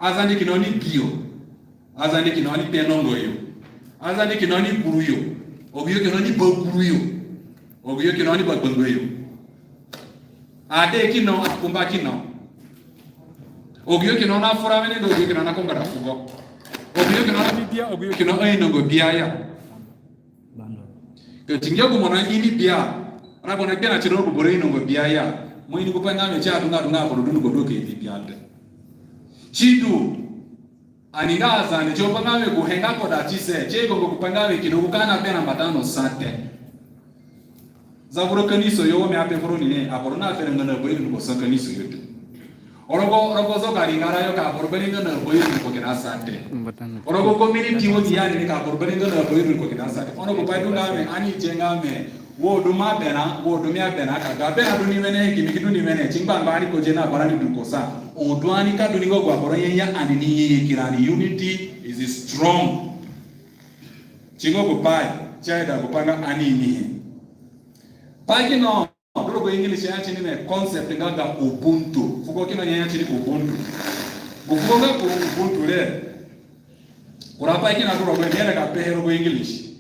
Azande kina ni bi yo. Azande kina ni pe nongo yo. Azande kina ni kuru yo. Agu yo kina ni ba kuru yo. Agu yo kina ni ba gbangba yo. Ade kina, akumba kina. Agu yo kina na fura wene, agu yo kina na kumbara fugo. Agu yo kina na bibia, agu yo kina ainongo bia ya. Ka ti ngia gu mo na ini bia, ra gu na gbia na tiro gu boro inongo bia ya. Mo ini gu pai nga me si adunga adunga aboro dunduko du ka ini bia te. Si du, ani nga Azande, si pa nga me gu he nga koda tise, si gongo gu pai nga me kina gu ka na berã mbata no sa te. Zavura kanisa yo wa mi ape furoni ni, aboro na fere nga na bayo dunduko sa kanisa yo te. Orogo, orogo zo ka ringara yo ka aboro bere nga na bayo dunduko kina sa te. Orogo community wo ni ya ni ka aboro bere nga na bayo dunduko kina sa te. Ono gu pai du nga me, ani ye nga me, wo du ma berã, wo du mi aberã, ka ga berã du ni wene, ki mi ki du ni wene, si ngba ngba ani ko ye na barani dunduko sa. Ono du ani ka du ni nga gu aboro ye ya ani ni ye kina ni, unity is strong. Si nga gu pai, si aida gu pai nga ani ni he. Pai kina du rogo English ya tini me concept nga ga Ubuntu. Fugo kina ya tini Ubuntu. Gu fugo nga ku Ubuntu re. Kura pai kina du rogo, mi aida ka pehe rogo English.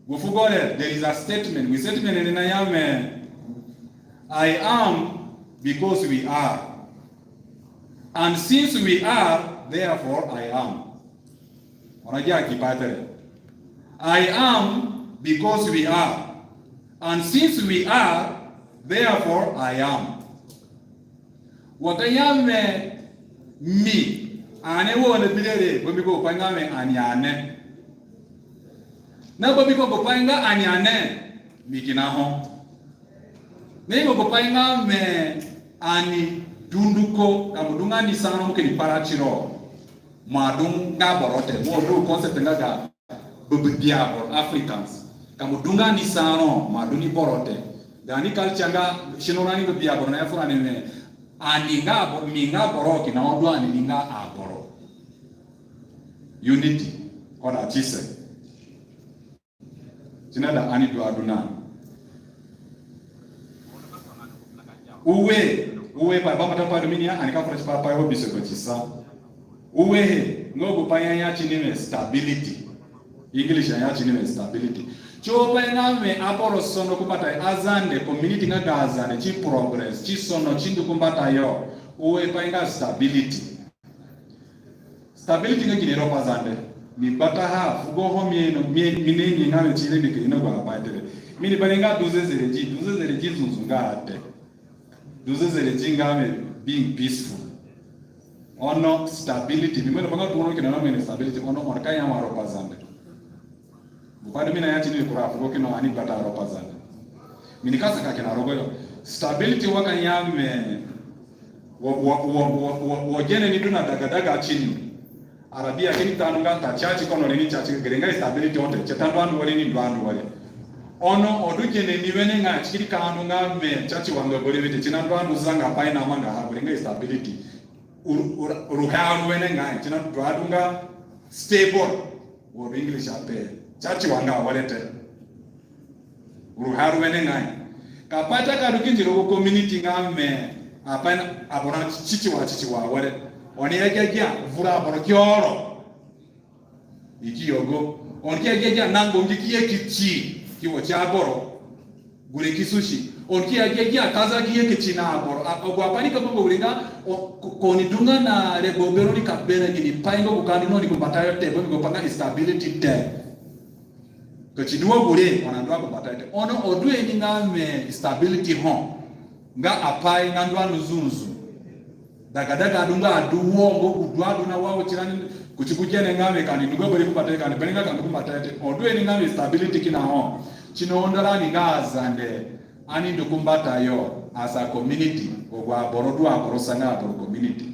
Gu fugo re, there is a statement. Gu statement ni na ya me, "I am because we are. And since we are, therefore I am." Ono gia gi pai te re. "I am because we are. And since we are, therefore I am." Wa ka ya me mi, ane wo na bi re re, bambiko gu pai nga me ani ane. Na bambiko gu pai nga ani ane, mi kina ho. Na imo gu pai nga me ani dunduko, ka mo du nga ni sa no mo kini para tiro. Mo adunga boro te, mo du concept nga ga bebia boro Africans. Ka mo du nga ni sa no, mo adu ni boro te. Gaani culture nga sino rani bebia boro na ya furani me. Ani nga abo-, mi nga boro kina ho du ani ni nga aboro. Unity, koda tise. Si naida ani du adu na. Ue, ue pa, bambata pai du mi ni ya, ani ka fura tipa pai wo biso ko tisa. Ue he, nga gu pai ya ya tini me stability. English ya ya tini me stability. Si pai nga me aboro sono ku mbatayo, Azande, community nga ga Azande, si progress, si sono, si ndu ku mbatayo. Ue pai nga stability. Stability nga gine ro Pazande. Mi gbataha, fugo ho mi ino, mi, mi ni ni nga mi tire mi ke ino gu apai te re. Mi ni bani nga du zezeredi, du zezeredi nzunzu nga te. Du zezeredi nga mi being peaceful. Ono stability, mi mo ino banga du ono kina na mi ni stability, ono ono ka ya wa ro Pazande. Gu pai du mi na ya tini kura fugo kina ani gbata ro Pazande. Mi ni ka saka kina rogo yo. Stability wa ka ya mi wo, wo, wo, wo, wo, wo gene ni du na daga daga tini. Arabia kini tandu nga ta church kono ri ni church gere nga stability onte. Si tandu andu wari ni ndu andu wari. Ono o du gene ni wene nga si kini ka andu nga mi church wa nga bari wete si na ndu andu zanga pai na manga ha gere nga stability. Uru, uru, uru ha uru wene nga si na ndu andu nga stable. Wo English ape. Church wa nga wari te. Uru ha uru wene nga. Ka pai ta ka du kindi rogo community nga mi apai na aboro titi wa titi wa wari. Oni ya gia gia vura aboro ki oro. I ki yogo. Oni ki ya gia gia nango ngi ki ye ki ti. Ki wo ti aboro. Gure ki susi. Oni ki ya gia gia kaza gi ye ki ti na aboro. A, agu apai nika manga wiri nga, o, ko, ko ni du nga na regbo beroni ka berã gini pai nga gu ka ndu na oni ku mbatayo te, bambiko gu pai nga instability te. Ka ti du wa gure, oni andu ku mbatayo te. Ono ho du he ni nga wẽ stability ho. Nga apai nga ndu a nzunzu. Dagadaga adunga adu wo, ngo gu du adu na wa wo tirani, kuti gu gene nga wẽ ka ni ndu nga bari ku mbatayo, ka ni bari nga ka ndu ku mbatayo te. Ho du he ni nga wẽ stability kina ho. Ti na undo rani nga Azande, ani ndu ku mbatayo as a community, agu aboro du aboro sa nga aboro community.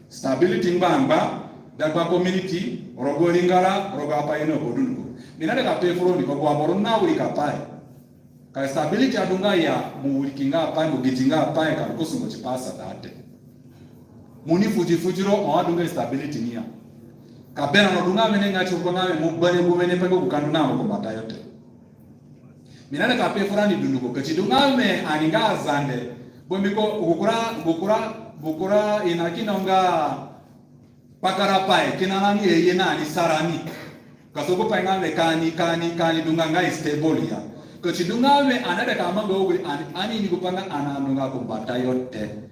Stability ngbangba, dagba community, rogo ringara, rogo apai no ko dunduko. Mi naida ka pe furoni, agu aboro na wirika pai. Ka stability adunga ya, mo wirikinga apai, mo gitinga apai, ka ndu ko sungo tipa asada te. Mo ni futi futi ro, ho adunga stability ni ya. Ka berã no dunga wene nga ti gu nga wẽ mo bane gu wene pai nga gu ka ndu na ho ku mbatayo te. Mi naida ka pe furani dunduko, ka ti du nga wẽ ani nga Azande, bambiko gu kura, gu kura, gu kura ina kina nga kpakarapai kina rani ye na ni sa rani. Ka so gu pai nga wẽ ka ni, ka ni, ka ni dunga nga stable ya. Ka ti du nga wẽ ani naida ka manga wiri ani, ani ini gu pai nga ani andunga ku mbatayo te.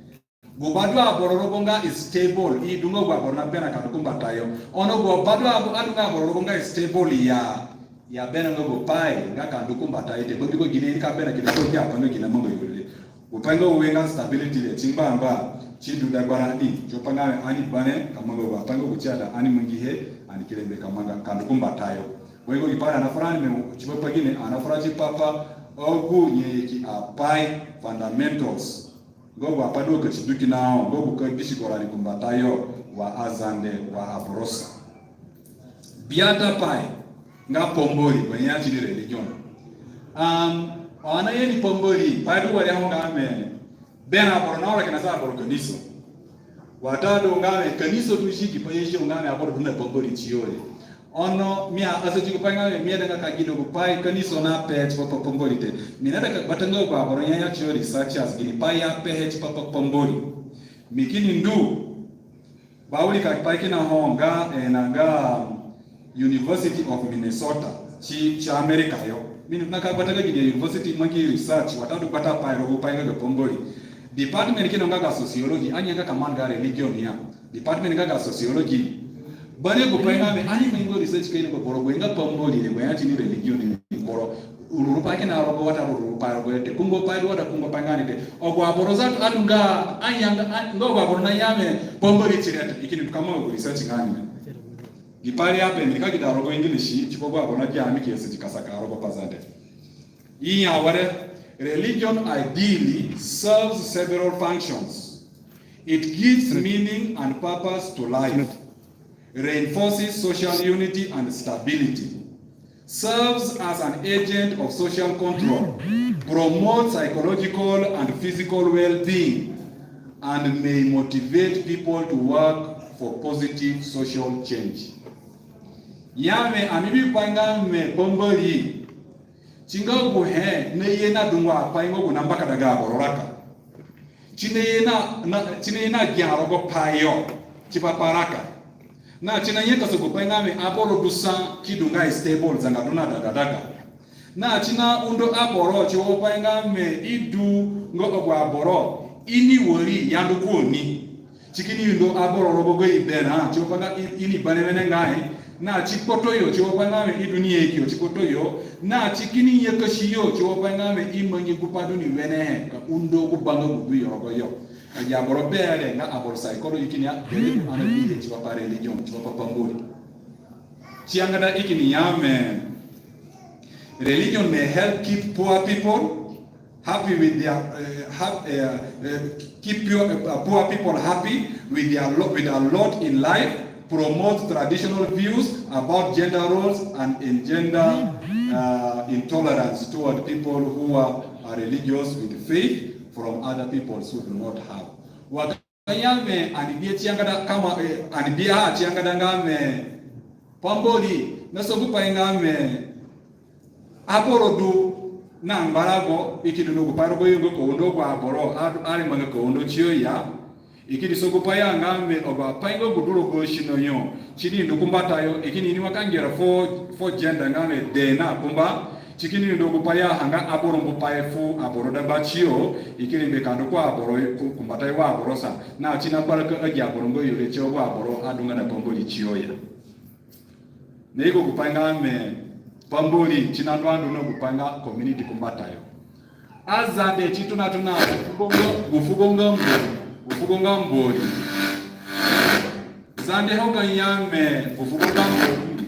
Gu ba du aboro rogo nga stable, i du nga gu aboro na berã ka ndu ku mbatayo. Ono gu ba du abo, adunga aboro rogo nga stable ya. Ya berã nga gu pai nga ka ndu ku mbatayo te. Bambiko gine ini ka berã kina ko ki apai nga gine manga wiri. Gu pai nga ue nga stability re, ti ngbangba, ti du dagbarani, ti gu pai nga ani bane, ka manga gu apai nga gu ti ada, ani mangihe, ani ki rengbe ka manga, ka ndu ku mbatayo. Bambiko gi pai re ani nafura ni me, tipa pa gine, ani nafura tipa pa, agu nyanyaki apai, fundamentals. Nga gu apai du ka ti du kina ho, nga gu ka gbisigo rani ku mbatayo, wa Azande, wa aboro sa. Biata pai, nga pambori, gu nyanyaki ni religion. Um, ho ani naye ni pambori, pai du wari ho nga wẽ, berã aboro na ora kina sa aboro kanisa. Watadu nga wẽ, kanisa du si gi pai si nga wẽ aboro du na pambori tiyo re. Ono, mi a, asadi gu pai nga wẽ, mi aidanga ka gi du gu pai kanisa napehe tipa pa pambori te. Mi naida ka gbata nga gu aboro nyanyaki tiyo researchers, gini pai i apehe tipa pa pambori. Mi kini ndu, ba wirika pai kina ho nga, eh, na nga, um, University of Minnesota, ti, ti America yo. Mi ni na ka gbata nga gini university mangi research, watadu gbata pai rogo pai nga ga pambori. Department kina nga ga sociology, ani anga ka manga religion ya. Department nga ga sociology. Bane gu pai nga wẽ, ani mangi research ka ini gu boro gu nga pambori re, gu nyanyaki ni religion ni boro. Ruru pai kina rogo watadu ruru pai rogo te. Kungo pai du wa da kungo pai nga ni te. Agu aboro zatu adunga, ani anga, ani, nga agu aboro naya wẽ pambori ti re te. I kini du ka manga gu research nga ni. Gi pai re ape, mi nika gida rogo English, tipa agu aboro nagia mi ki asadi ka saka rogo Pazande. I ya were, religion ideally serves several functions. It gives meaning and purpose to life, reinforces social unity and stability, serves as an agent of social control, promotes psychological and physical well-being, and may motivate people to work for positive social change. Ya wẽ, ani bi pai nga wẽ pambori, ti nga gu he naye na dungu apai nga gu nambakadaga aboro raka. Ti naye na, na, ti naye na gia rogo pai yo, tipa pa raka. Na ti nanyakasa gu pai nga wẽ aboro du sa ki du nga stable zanga du na dagadaga. Na ti naundo aboro, ti wo pai nga wẽ i du nga agu aboro, i ni wari ya ndu ku oni. Ti kini undo aboro rogo gayo berã, ti wo pai nga i, i ni bane wenengai. Na ti kpoto yo, ti wo pai nga wẽ i du ni ye ki yo ti kpoto yo. Na ti kini nyakasi yo, ti wo pai nga wẽ i mangi gu pai du ni wenehe, ka undo gu ba nga gu du yo rogo yo. Agi aboro bere nga aboro psychology kini ya, bere ani bi he tipa pa religion, tipa pa pambori. Ti yangada i kini ya wẽ, religion may help keep poor people happy with their, uh, hap-, uh, uh, keep your, uh, poor people happy with their lo-, with a lot in life, promote traditional views about gender roles and engender, uh, intolerance toward people who are, are religious with faith from other peoples who do not have. Wa ka ya wẽ ani bi he ti yangada kama, eh, ani bi he ti yangada nga wẽ pambori, na so gu pai nga wẽ aboro du na ngbarago, i ki du na gu pai rogo yo nga ka undo agu aboro, a-, arengbanga ka undo tiyo ya. I ki di so gu pai ya nga wẽ agu apai nga gu du rogo sino yo, ti ni ndu ku mbatayo, i ki ni ini wa ka ngera fuo, fuo gender nga wẽ dee na kumba, Si kini ndu gupai ya ha nga aboro mbu pai fu aboro dagbatiyo, i kini mbe ka ndu ku aboro ku, ku mbatayo wa aboro sa. Na si na kparaka agi aboro nga yo re tiyo wa aboro adunga na pambori tiyo ya. Na iko gupai nga me pambori si na ndu andu na gupai nga community ku mbatayo. Azande si tona tona gu fugo nga, gu fugo nga Mbori, gu fugo nga Mbori. Zande ho ka ya me gu fugo nga Mbori.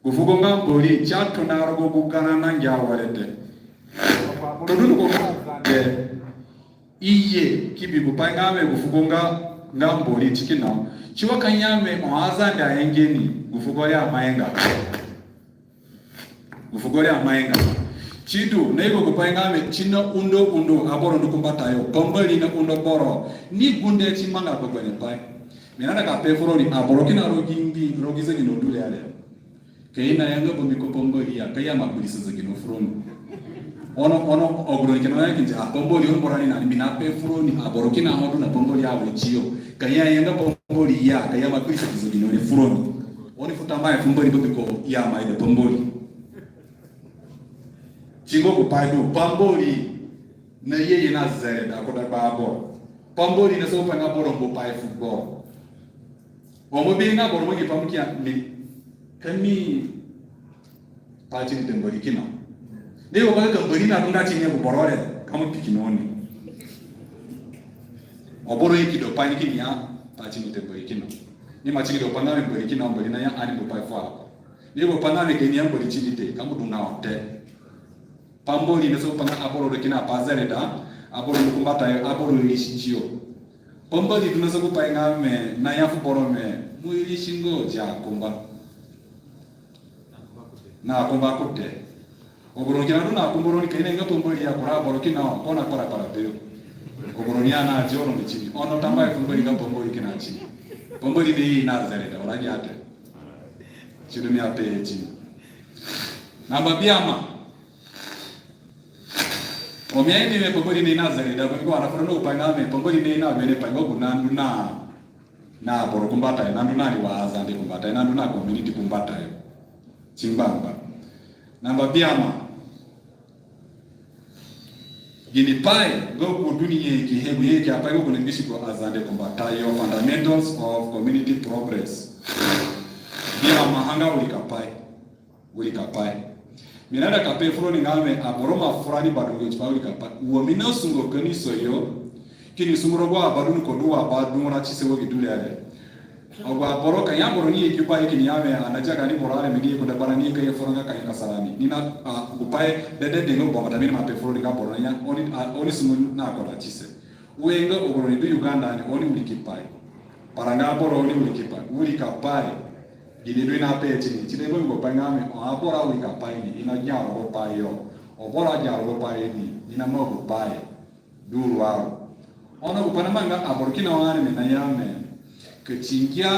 Gu fugo nga Mbori, si atona rogo gu garã na ngia were te. Ka du ni ko Zande, i ye ki bi gupai nga me gu fugo nga, nga Mbori si kina. Si wa ka ya me o Azande a ye nge ni, gu fugo re ama ye nga. Gu fugo re ama ye nga. Si du, na iko gupai nga me, si na undo undo aboro ndu ku mbatayo. Pambori na undo boro. Ni gunde si manga gbegberẽ pai. Mi naida ka pe fu roni, aboro kina rogo gi, rogo gi zegino du re are. Ka i naya nga bambiko pambori ya, ka i ama kpirisa zegino fu roni. Ono, ono, agu roni kina ya kini ti, a, pambori oni mbu rani na ni, mi na pe fu roni, aboro kina ho du na pambori ya we tiyo. Ka i aya nga pambori ya, ka i ama kpirisa zegino re fu roni. Oni fu tambuahe fu Mbori bambiko i ama ida pambori. Si nga gupai du, pambori na ye ye na zereda ku dagba aboro. Pambori na sa gupai nga boro mbu pai fu boro. Ho mo bi nga boro mo gi pai mo ki ya mi, ka mi pai ti ni te Mbori kina. Ni wo ka Mbori na dunga ti ni gu boro re, ka mo pi kina oni. Ho boro i ki du pai ni kini ya pai ti ni te Mbori kina. Ni ima ti ni du pai nga mi Mbori kina, Mbori na ya ani mbu pai fu aboro. Ni wo pai nga mi ke ni ya Mbori ti ni te, ka mo du na ho te. Pambori na sa gupai nga aboro du kina pa zereda, aboro ndu ku mbatayo, aboro irisi tiyo. Pambori du na sa gupai nga me, na ya fu boro me, mo irisi nga dia kumba. Na kumba ku te. Agu roni kina du na kumba roni ka i naya nga pambori ya kura aboro kina ho, ko na kparakpara beyo. Agu roni ya na dia roni ti ni. Ono tambuahe fu Mbori nga pambori kina ti ni. Pambori ni na zereda, wala gi a te. Si du mi ape ti ni. Namba biama. Ho mi aini me pambori ni na zereda, ko ko ana furo no pai nga me pambori ni na bene pai nga gu na ndu na, na aboro ku mbatayo, na ndu na ni wa Azande ku mbatayo, na ndu na community ku mbatayo. Si ngbangba. Namba biama. Gini pai nga gu du ni nyaki he, gu nyaki apai nga gu na mbisi gu Azande ku mbatayo, fundamentals of community progress. Biama ha nga wirikapai. Wirikapai. Mi naida ka pe fu roni nga me aboro ima fura ni badungu tipa wirikapai. Wo mi na sungo kanisa yo, kini sungu rogo abadu ni ko du wa badungu ra tise wo gi du re are. Agu aboro ka ya boro ni ye ki pai kini ya me, ana jaga ni boro are mi ni ye ku da bara ni ka ye fura nga ka ye kasa rani. Ni na, a, gupai dedede nga gu bambata mi ima pe fu roni nga boro na ya, oni, a, oni sungu na ko da tise. Wenga agu roni du Uganda ni, oni wirikipai. Paranga aboro oni wirikipai. Wirikapai. Gini du i na pe ti ni, ti ni bambiko pai nga me, o aboro awirikapai ni, i na gia rogo pai yo. O boro agia rogo pai ni, i na ma gu pai. Du ruaru. Ono gupai namanga aboro kina wa ani me na ya me. Ka ti ngia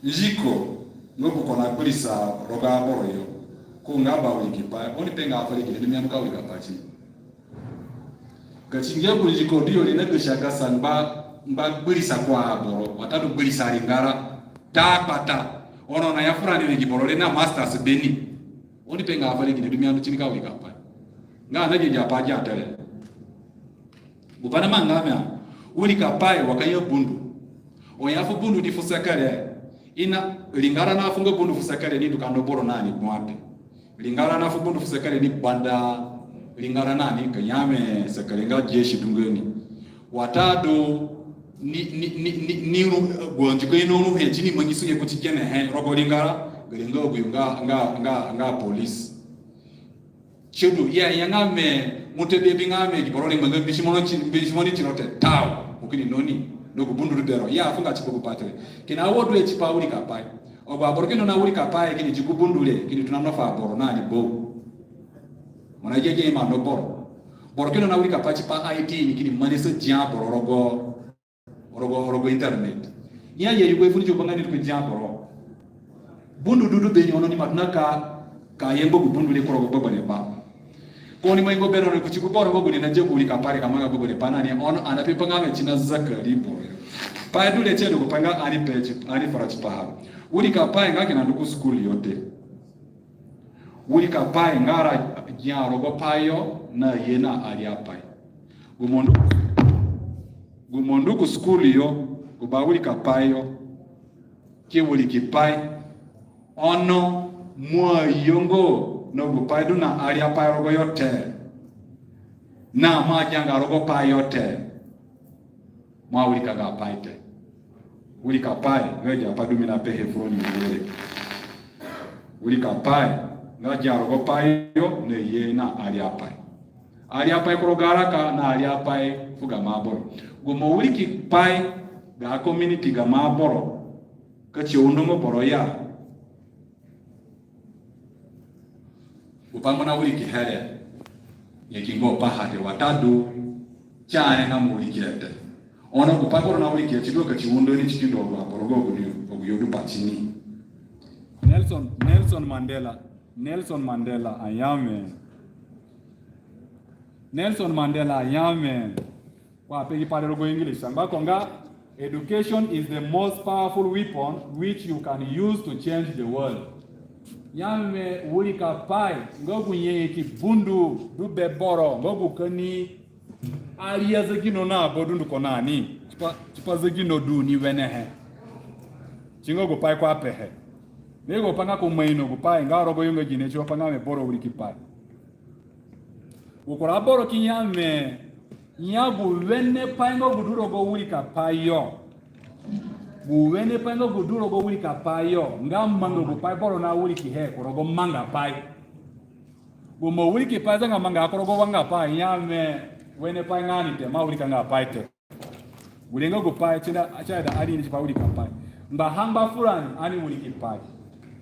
nziko nga gu ko na kpirisa rogo aboro yo, ko nga bawirikipai, oni pe nga fere gini du mi anu ka wirikapai ti ni. Ka ti ngia gu nziko du yo re na gasi agasa ngba, ngba kpirisa ku aboro, watadu kpirisa ringara, ta kpata, ono na ya furani ni gi boro re na masters be ni. Oni pe nga fere gini du mi anu ti ni ka wirikapai. Nga na gi gi apai gi a te re. Gupai namanga me a, wirikapai wa ka ya bundu. O ya fu bundu ni fu sekere. I na ringara na fu nga bundu fu sekere ni du ka no boro na ni gbua te. Ringara na fu bundu fu sekere ni banda ringara na ni ka ya me sekere nga jeshi du nga ni. Watadu ni, ni, ni, ni, ni ru, gu nziko i na ru he ti ni mangisunge kuti gene he rogo ringara, gere nga gu nga, nga, nga, nga police. Sidu, i aya nga me, mo ta bi abi nga me, gi boro ni manga mbisimo ni ti, mbisimo ni ti no te tau, mo kini no ni, no gu bundu du bero, i afunga tipa gu pai te re. Kina wo du e tipa wirikapai. Agu aboro kini no na wirikapai, kini di gu bundu re, kini tona no fu aboro na ni bo. Mo na gege ima no boro. Boro kini no na wirikapai tipa I T ni kini manisa dia boro rogo rogo, rogo internet. I aya yugo i fu ni jogo nga ni ku dia boro. Bundu du du be ni ono ni ima tona ka, ka yembo gu bundu re ku rogo gbegberẽ pai. Ko ni ima yugo bero ni kuti gu boro nga gu ni na dia gu wirikapai re ka manga gbegberẽ pai na ni ono ana pe pa nga me ti na zakari boro. Pai du re tie du gupai nga ani pe ti, ani fura tipaha. Wirikapai nga kina ndu ku school yo te. wirikapai nga ra gia rogo pai yo na ye na ariapai. Gu mo ndu, gu mo ndu ku school yo, gu ba wirikapai yo, ki wiriki pai. Ono mo ayongo na gu pai du na ariapai rogo yo te, na mo agianga rogo pai yo te, mo awirikanga pai te. Wirikapai nga agi apai du mi napehe furoni were. Wirikapai nga gia rogo pai yo na ye na ariapai. Ariapai ku rogo araka na ariapai fu gamo aboro. Gu mo wiriki pai ga community gamo aboro, ka si aundonga boro ya. Gu pai mo nawirikihe re, nyaki ngo paha te watadu si arengbanga mo wirikihe te. Ono gu pai boro nawirikihe, si du ka si undo ni si kindo agu aboro agu yo du pati ni. Nelson, Nelson Mandela, Nelson Mandela, a ya we. Nelson Mandela, a ya we. Ko ape gi pai re rogo English, sangba ko nga, "Education is the most powerful weapon which you can use to change the world." Ya we wirikapai nga gu nyanyaki bundu du be boro nga gu ka ni aria zegino na abo dunduko na ni. Tipa, tipa zegino du ni wenehe. Si nga gu pai ko apehe. Ni gu pai nga ko ima ino gu pai nga rogo yo nga gine, tipa nga we boro wirikipai. Gu kura boro ki ya we, ya gu wene pai nga gu du rogo wirikapai yo. Gu wene pai nga gu du rogo wirikapai yo nga manga gu pai boro nawirikihe ku rogo mangapai. Gu mo wirikipai zanga manga ku rogo mangapai, ya we wene pai nga ni te, mo awirikanga pai te. Gure nga gu pai si aida ani ni tipa wirikapai. Ngbaha ngba furani ani wirikipai.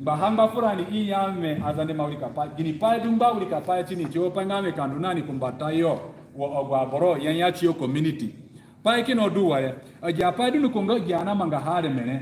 Ngbaha ngba furani i ya we Azande mo awirikapai. Ginipai du ngba wirikapai tini? Si agu apai nga we ka ndu na ni ku mbatayo wa agu aboro ya ya tiyo community. Pai kina du wa re, agi apai dunduko nga agi ani namangaha areme re,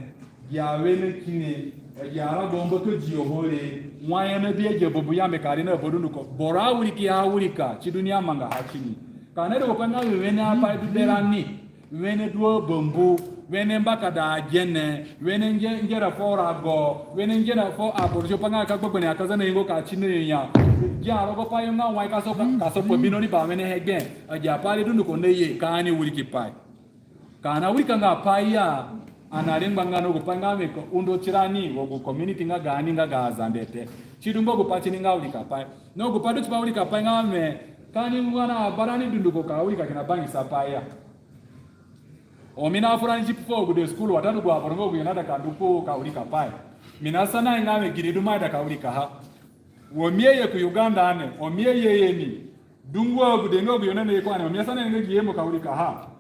agi awene kine, agi arago mbakadiyo ho re, wai ani nabihe agi abubu ya me ka ri na abo dunduko. Boro awirikiha awirika, si du ni amangaha tini. Ka ani du gu pai nga we wene apai du berani, wene du abambu, wene mbakada agene, wene nge-, ngera fuo rago, wene ngera fuo aboro, si agu pai nga ka gbegberẽ aka zana ingo ka si na yo ya. Gia rogo pai yo nga wai ka sopa, ka sopa bino ni bawenehe gbe. Agi apai re dunduko naye, ka ani wirikipai. Ka ani awirikanga pai ya, ani arengbanga na gu pai nga we ka undo tirani wa gu community nga gaani nga ga Azande te. Si du ngba gu pai tini nga wirikapai. Na gu pai du tipa wirikapai nga we, ka ani nga na abarani dunduko ka wirika kina bangisa pai ya. Ho mi nafura ni tipa fu agude school watadu agu aboro nga aguyo naida ka ndu ku ka wirikapai, mi nasana nga we gine du mo aida ka wirikaha. Wa mi aye ku Uganda ane, wa mi aye ni. Dungu agude nga aguyo naye ku ani, wa mi asana nga gi he mo ka wirikaha.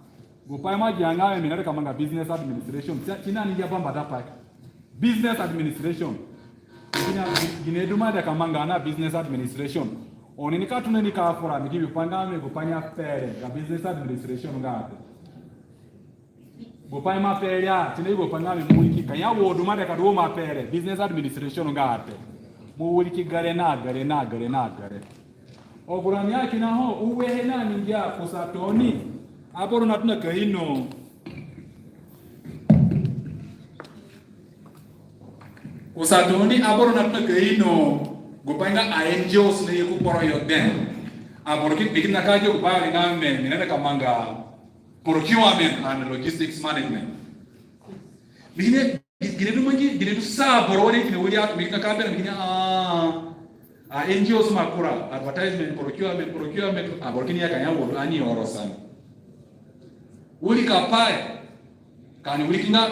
Gu pai mo agianga we mi naida ka manga business administration. Si, si na ni gia bambata pai. Business administration. Gine, gine du mo aida ka manga na business administration? Oni nika tona ni ka fura, mi ki bi pai nga we gu pai ni ape re, ga business administration nga ape. Gu pai mo ape re a, si na gu pai nga we mo wiriki ka ya wo du mo aida ka du wo mo ape re, business administration nga ape. Mo wiriki gere na gere na gere na gere. Agu rani a kina ho, uehe na ni ngia kusa tooni aboro natona ka ino. Kusa tooni aboro natona ka ino gu pai nga a N G Os naye ku kporo yo gbe. Aboro ki, mi kina ka gia gu pai re nga we mi naida ka manga procurement and logistics management. Mi kina Gi-, gine du mangi, gine du sa boro wari kina wari aku, mi kina ka berã, mi kina, ah, a N G Os ma kura, advertisement, procurement, procurement, aboro kini ya ka ya wo du ani oro sani. Wirikapai, ka ani wiriki nga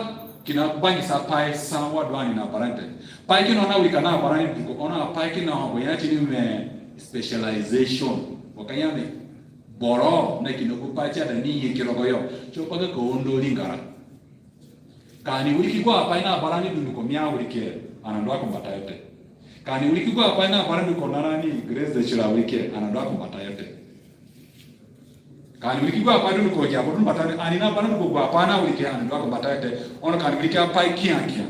kina bangisa pai sa wa du ani na barani te. Pai kina ho nawirika na barani dunduko, ono apai kina ho gu ya tini we specialization. Wa ka ya we boro na kina gu pai si aida ni ye ki rogo yo. Si apai nga ka undo ringara. Ka ani wiriki gu apai na barani dunduko mi awiriki, ani andu ku mbatayo te. Ka ani wiriki gu apai na barani dunduko na rani Grace Dechira awiriki, ani andu ku mbatayo te. Ka ani wiriki gu apai dunduko agi aboro du mbata, ani na barani dunduko gu apai nawiriki, ani andu ku mbatayo te. Ono ka ani wiriki apai kia kia.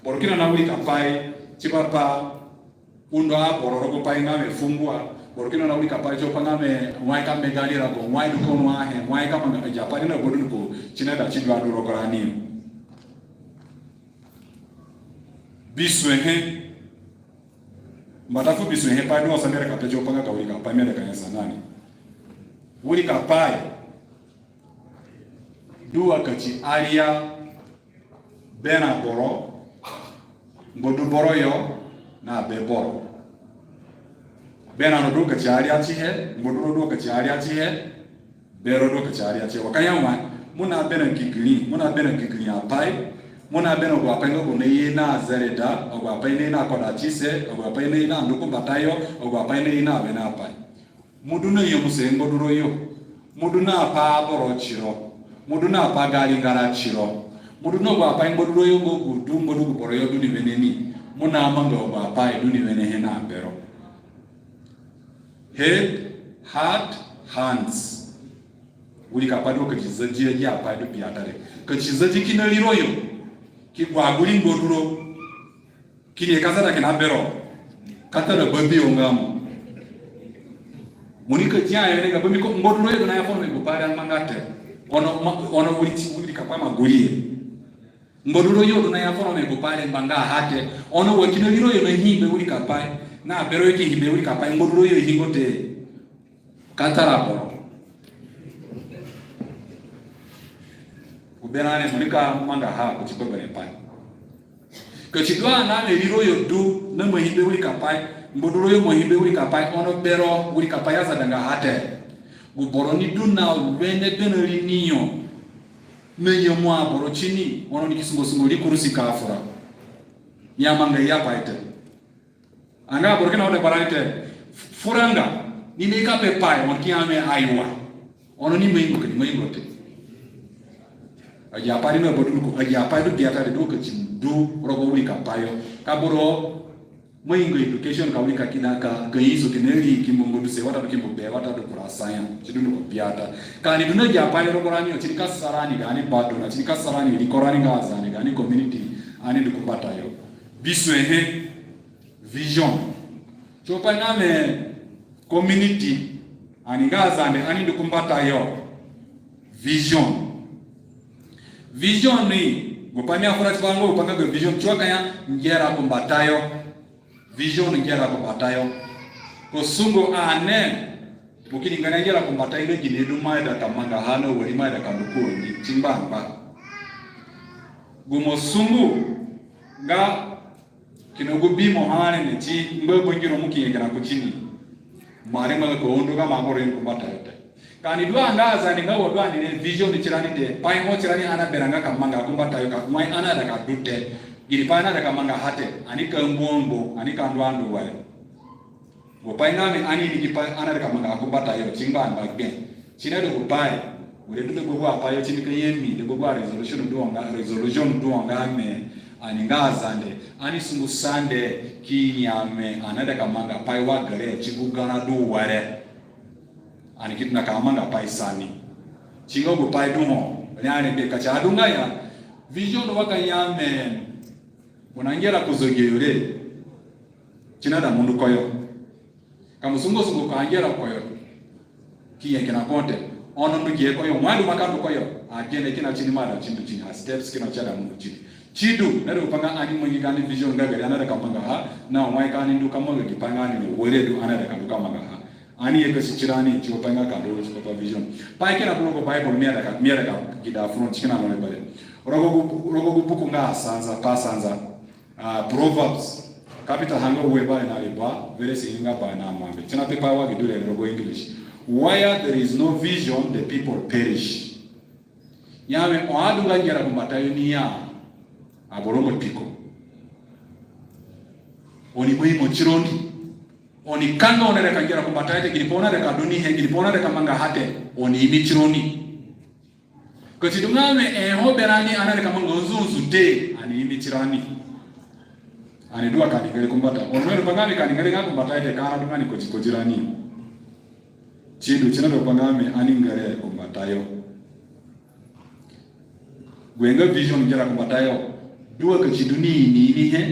Boro kina nawirika pai, tipa pa undo aboro rogo pai nga we fungua, boro kina nawirika pai tipa nga we wai ka mega ni rago, wai du kono ahe, wai ka manga agi apai na aboro dunduko, si naida si du adu rogo rani. Bisue he. Mbata fu bisue he pai du wa sa mi aida ka pe ti wa pa nga ka wirikapai mi aida ka nyasa nani. Wirikapai du wa ka ti aria berã boro, ngbadu boro yo na be boro. Berã ro du wa ka ti aria tihe, ngbadu ro du wa ka ti aria tihe, be ro du wa ka ti aria tihe. Wa ka ya wa, mo na berã gigiri, mo na berã gigiri apai, mo na berã agu apai nga gu naye na zereda, agu apai naye na kodatise, agu apai naye na ndu ku mbatayo, agu apai naye na wene apai. Mo du na nyemuse ngbaduro yo. Mo du na pa aboro tiro. Mo du na pa ga ringara tiro. Mo du na agu apai ngbaduro yo nga gu du ngbadu gu boro yo du ni wene ni. Mo na manga agu apai du ni wenehe na bero. Head, heart, hands. Wirikapai du ka ti zadi agi apai du biata re. Ka ti zadi kina riro yo. Ki gwa guri ngbaduro. Kini ye ka zada kina bero. Ka tara babi yo nga mo. Mo ni ka dia yo ni ga babi ko ngbaduro yo du na ya fono me gu pai re amanga te. Ono ma, ono wiri ti wiri ka pa ma guri ye. Ngbaduro yo du na ya fono me gu pai re amanga ha te. Ono wa kina riro yo na himbe wirikapai. Na bero yo ki himbe wirikapai. Ngbaduro yo hingo te. Ka tara boro. Gu berã re mo nika manga ha kuti gbegberẽ pai. Ka ti du a na me riro yo du na mo himbe wirikapai, ngbaduro yo mo himbe wirikapai, ono bero wirikapai ya zadanga ha te. Gu boro ni du na wene berã ri ni yo. Na nyemu aboro tini, ono ni ki sungo sungo ri kurusi ka fura. Ya manga ya pai te. Anga aboro kina wo de barani te, furanga, ni ni ka pe pai, ono ki ya mi aiwa. Ono ni maingo ka ni maingo te. Agi apai ni na baduru ko, agi apai du biata de du ka ti du rogo wirikapai yo. Ka boro maingo education ka wirika kina ka, ka iso kina ri ki mbu ngbaduse watadu ki mbu be watadu kura saya. Ti du ni ko biata. Ka ni du na agi apai rogo rani yo, ti ni ka sa rani gaani badu na, ti ni ka sa rani rikorani nga Azande gaani community ani ndu ku mbatayo. Bisue he. Vision. Ti wo pa nga mi community ani nga Azande ani ndu ku mbatayo. Vision. Vision ni, gu pa mi afura tipa nga gu pa nga gu vision, ti wo ka ya ngera ku mbatayo. Vision ngera ku mbatayo. Ko sungu ane, mo kini ngana ngera ku mbatayo, gine du mo aida ka mangaha na wari mo aida ka ndu ku ni, ti ngbangba. Gu mo sungu nga kina gu bi mo ha re ni ti ngba bangiro mo ki ye kina kutini. Mo ari mo ka undo ka ma boro ino ku mbatayo te. Ka ani du anga Azande nga wa du ani re vision tirani te. Pai ho tirani ana berã nga ka manga ku mbatayo ka wai ana aida ka du te. Gini pai ana aida ka mangaha te. Ani ka ngbo ngbo, ani ka ndu andu wai. Gu pai nga mi ani ni gi pai ana aida ka manga ku mbatayo, ti ngbangba gbe. Ti na du gu pai. Were du de gbogbo apai yo ti ni ka ye mi, de gbogbo a resolution du nga, resolution du nga mi, ani nga Azande, ani sungu sande, ki ya mi, ana aida ka manga pai wa gere, ti gu garã du were. Ani ki tona ka manga pai sa ni. Ti nga gu pai du ho, ni ani be ka ti adunga ya, vision wa ka ya mi, mo na ngera ku zogio yo re, ti na da mo ndu koyo. Ka mo sungu sungu ka ngera koyo. Ki ye kina ko te. Ono ndu ki ye koyo. Mo adu mo ka ndu koyo. A gene kina tini mo ada ti ndu tini. A steps kina ti ada mo ndu tini. Ti du, na du pa nga ani mangi gaani vision nga gari ana aida ka mangaha. Na wai ka ani ndu ka manga gi pa nga ani ni were du ana aida ka ndu ka mangaha. Ani ye ka si tirani, ti wo pa nga ka ndu ti ko pa vision. Pai kina ku rogo Bible mi aida ka, mi aida ka gida front kina no re bare. Rogo gu, rogo gu buku nga Sanza, pa Sanza. Ah, Proverbs, kapita ha nga ue bare na riba, veresi nga bare na mambe. Ti na pe pa wa gi du re rogo English. Where there is no vision, the people perish. Ya mi, o adunga ngera ku mbatayo ni ya, aboro mo piko. Oni mo imo tironi. Oni kanga oni aida ka ngera ku mbatayo te, gini pai oni aida ka du ni he, gini pai oni aida ka mangaha te, oni imi tironi. Ka ti du nga mi, eh, ho berani ana aida ka manga nzunzu te, ani imi tirani. Ani du wa ka ni ngere ku mbata. Ono mi du pa nga mi ka ni ngere nga ku mbata te, ka ana du nga ni koti koti rani. Ti du, ti na du pa nga mi ani ngere ku mbatayo. Gu nga vision ngera ku mbatayo. Du wa ka ti du ni ini ini he.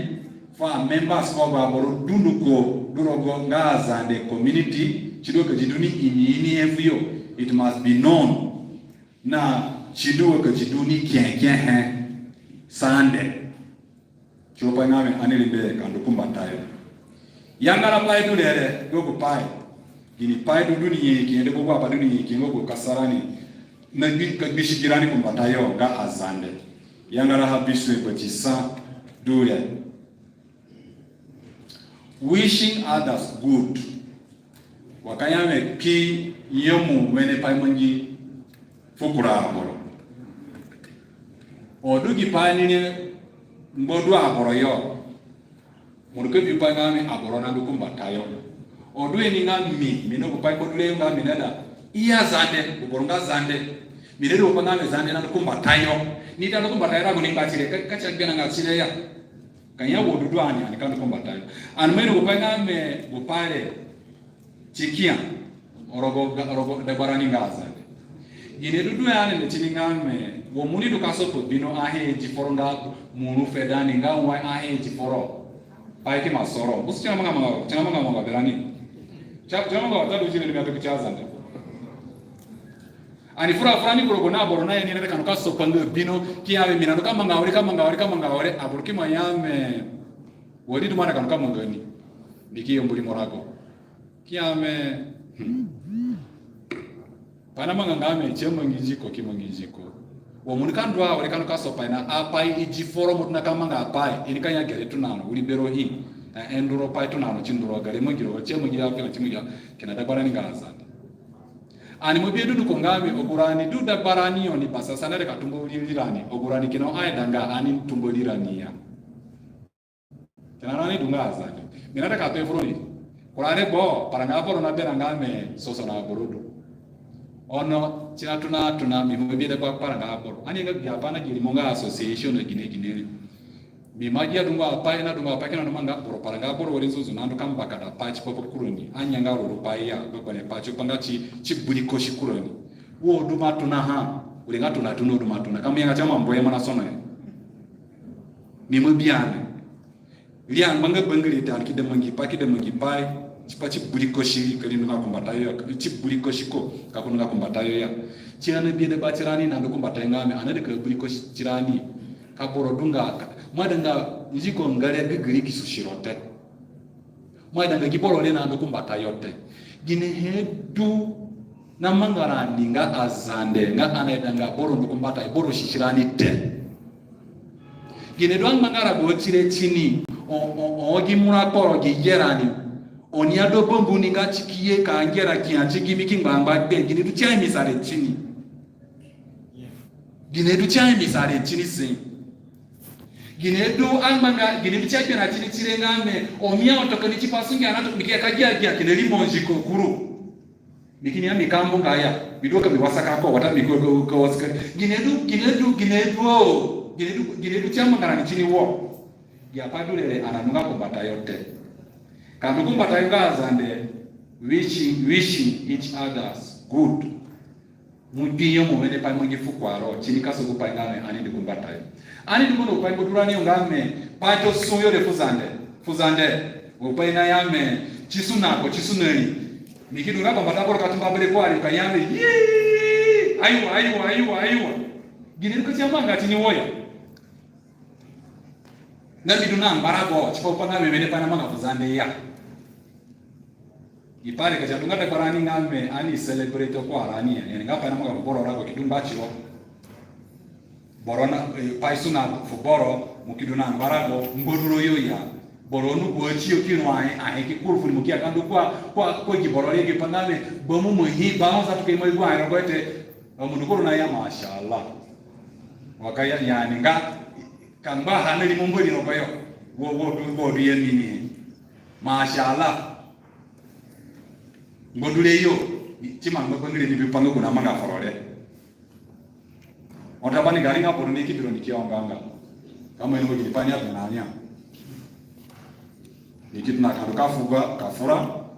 Fu a members ko ba boro dunduko du rogo nga Azande community. Ti du wa ka ti du ni ini ini he fuyo. It must be known. Na ti du wa ka ti du ni kenkehe sande. Ti wo pa nga mi ani rimbe ka ndu ku mbatayo. Yangara pai du re re, gu pai. Gini pai du du ni nyanyaki, ade gu gu pai du ni nyanyaki, gu gu ka sa rani na gbi-, ka gbisi gi rani ku mbatayo nga Azande. Yangara ha bisue bati sa du re. Wishing others good. Wa ka ya mi kpi nyemu wene pai mangi fu kura aboro. O du gi pai ni ni ngbo du aboro yo. Mo du ka bi pai nga mi aboro na ndu ku mbatayo. O du ni nga mi, mi no gu pai ko du re nga mi na da. I ya Zande, gu boro nga Zande. Mi na du pai nga mi Zande na ndu ku mbatayo. Ni da ndu ku mbatayo ra gu ni ngba tire, ka, ka ti a gbe na nga tire ya. Ka ya wo du du ani, ani ka ndu ku mbatayo. Ani mo ni gu pai nga mi gu pai re. Ti kia, rogo, rogo dagbarani nga Azande. Gine du du ya ni ni ti ni nga mi, wo mo ni du ka sopa bino ahe ji foro nga mo ru fe dani nga wa ahe ji foro. Pai ki ma soro. Busu ti na manga manga, ti na manga manga berani. Ti na manga watadu ti ni mi adu ki ti Azande. Ani fura fura ni ku rogo na boro na ya ni na ka ndu ka sopa nga bino, ki ya mi na ndu ka manga wari, ka manga wari, ka manga wari, aboro ki ma ya mi. Wari du ma na ka ndu ka manga ni. Ni ki yo mburi morago. Ki ya mi, hmm. Pai na manga nga mi, ti mangi ziko, ki mangi ziko. Wo mo ni ka ndu a, wari ka ndu ka sopa na, apai i ji foro mo tona ka manga apai, i ni ka ya gere tona no, wiri bero i, e, e ndu ro pai tona no, ti ndu ro gere mangi ro, ti mangi ya, kina ti mangi ya, kina dagbarani nga Azande. Ani mo bi e du du ko nga mi, agu rani du dagbarani yo ni basasa na re ka tumbo wiri rani, agu rani kina aida nga ani tumbo wiri rani ya. Kina rani du nga Azande. Mi na ta ka pe furoni. Kura ni gbo, paranga aboro na berã nga mi soso na aboro du. Ono, ti na tona, tona, mi mo bi de pa paranga aboro. Ani nga gi apai na gi rimo nga association na gine gine ni. Mi ma gi a dungu apai na dungu apai kina no manga aboro, paranga aboro wari nzunzu na ndu ka mbakada pai tipa pa kuroni. Anya nga ruru pai ya, gbegberẽ pai tipa nga ti, ti buri kosi kuroni. Wo du ma tona ha, wari nga tona tona du ma tona. Ka mo ya nga ti a ma mbu ya mo na sono ya. Mi mo bi ani. Ri angbanga bangiri tani ki da mangi pai, ki da mangi pai, tipa ti buri kosi, ka ri ndu nga ku mbatayo, ti buri kosi ko, ka ko ndu nga ku mbatayo ya. Ti ani bi de ba tirani na ndu ku mbatayo nga mi, ani de ka buri kosi tirani, ka boro du nga, ka, mo aida nga, nzi ko ngere gigiri ki susi ro te. Mo aida nga gi boro re na ndu ku mbatayo te. Gine he du na manga rani nga Azande, nga ani aida nga boro ndu ku mbatayo, boro susi rani te. Gine du angbanga rago tire tini, o, o, o, gi mura kporo gi yera ni. Oni ado bambu ni nga ti ki ye ka ngera ki a ti gi mi ki ngbangba gbe, gine du ti a imisa re tini. Gine du ti a imisa re tini si. Gine du angbanga, gine du ti a gbe na tini tire nga mi, o mi a oto ka ni tipa sunge ana to mi ki a ka gia gia kina rimo nzi ko kuru. Mi kini ya mi ka mbu nga ya, mi du ka mi wasaka ko, watadu mi ko, ko, ko wasaka. Gine du, gine du, gine du o, gine du, gine du ti a manga rani tini wo. Gi apai du re re ani andu nga ku mbatayo te. Ka ndu ku mbatayo nga Azande, wishing, wishing each others good. Mo kpi nyemu wene pai mangi fu kura ro, tini ka so gu pai nga mi ani ndu ku mbatayo. Ani ndu ku pai ngbadurani yo nga mi, pai to su yo re fu Zande, fu Zande, gu pai na ya mi, ti su na ko, ti su na ni. Mi ki du nga ku mbata boro ka tumba bere ku ari ka ya mi, yii, aiwa, aiwa, aiwa, aiwa. Gine du ka ti a manga tini wo ya. Na mi du na ngbarago, tipa gu pai nga mi wene pai na manga fu Zande ya. Gi pai re ka ti a du nga dagbarani nga mi ani celebrate ku arani ya. Yani nga pai na manga fu boro rago ki du ngba tiro. Boro na, eh, pai su na fu boro, mo ki du na ngbarago, ngbaduro yo ya. Boro nu gu ati yo ki ru ahe, ahe ki kuru fu ni mo ki ya ka ndu ku a, ku a, ku a gi boro re gi pai nga mi, ba mo mo hi, ba mo sa tu ke mo i gu ahe rogo te. Ba mo ndu kuru na ya, mashallah. Wa ka ya, yani nga, ka ngba ha na rimo Mbori rogo yo. Wo, wo du, wo du ya mi ni. Mashallah. Ngbadure yo, ti ma ngba bangire ni bi pa nga gu na manga foro re. Ono ta bani gari nga boro ni ki bi ro ni ki onganga. Ka mo ino gini pai ni a bi na nya. Ni ki tona ka ndu ka fuga, ka fura.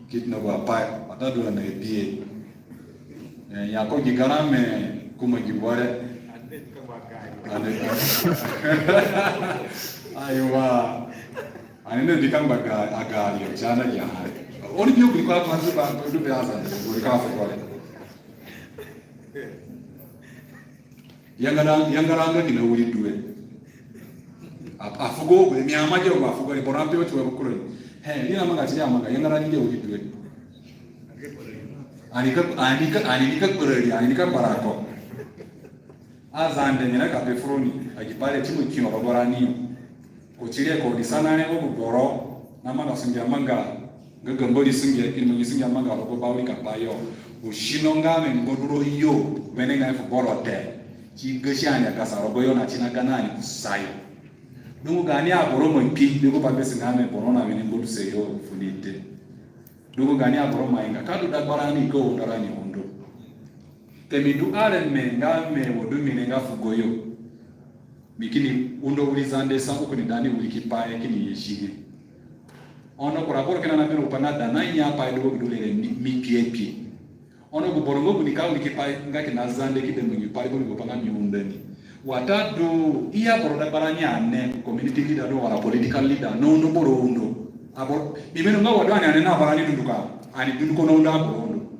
Ki tona gu apai, watadu na biye. Eh, ya ko gi garã mi ku mo gi bore. Ane. Aiwa. Ani na di kamba ga, aga yo, ti ana ya. Oni bi yo kuri kwa kwa zuba, du be aza, kuri kwa fo kore. Yangara, yangara nga kina wiri due. A, afugo, mi ama je afugo, ni boro ampe oti wa kuro. He, ri namanga ti ri amanga, yangara ni de uri due. Ani ka, ani ka, ani ni ka kpara ri, ani ni ka kpara ko. Azande ni na ka pe furoni, agi pai re ti mo kino rogo rani yo. Ko ti re ko di sana re, o gu boro namanga sunge amanga, nga ga Mbori sunge, kini mangi sunge amanga rogo bawirikapai yo. Gu sino nga mi ngbaduro yo, wenengai fu boro te. Ti gasi ani akasa rogo yo na ti na ga na ani kusayo. Dungu gaani aboro mo kpi, dungu pa besi nga mi boro na wene ngbaduse yo fu ni te. Dungu gaani aboro mo inga, ka du dagbarani ka undo rani undo. Te mi du areme nga mi wo du mi ni nga fugo yo. Mi kini undo wiri Zande sa, u kini da ni wirikipai kini ye sihe. Ono kura boro kina na bino pa na da na ya pai du wo du re mi, mi kpi e kpi. Ono gu boro nga gu ni ka wirikipai nga kina Zande ki de mo ni pai gu ni gu pa nga mi undo ni. Watadu i ya boro dagbarani ane, community leader du wala political leader, no undo boro undo. Aboro, mi meno nga wa du ani ane na barani dunduko, ani dunduko no undo aboro undo.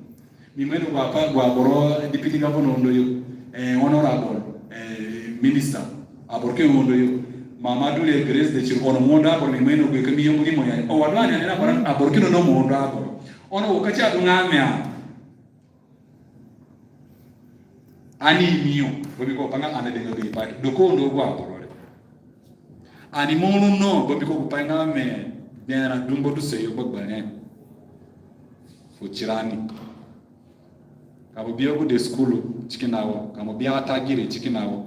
Mi meno gu pa, gu boro deputy governor undo yo, eh, honorable, eh, minister, aboro ke undo yo. Mama du re Grace de Chir, ono mo undo aboro, mi meno gu ka mi yo mo ni mo ya. O wa du ani ane na barani, aboro kino no mo undo aboro. Ono wo ka ti a du nga mi a. Ani imi yo, bambiko pa nga ani adenga gayo pai du ko undo agu aboro re. Ani mo ru no, bambiko gu pai nga mi gberã du ngbaduse yo gbegberẽ fu tirani. Ka mo bi agude sukulu ti kina wo, ka mo bi atagiri ti kina wo.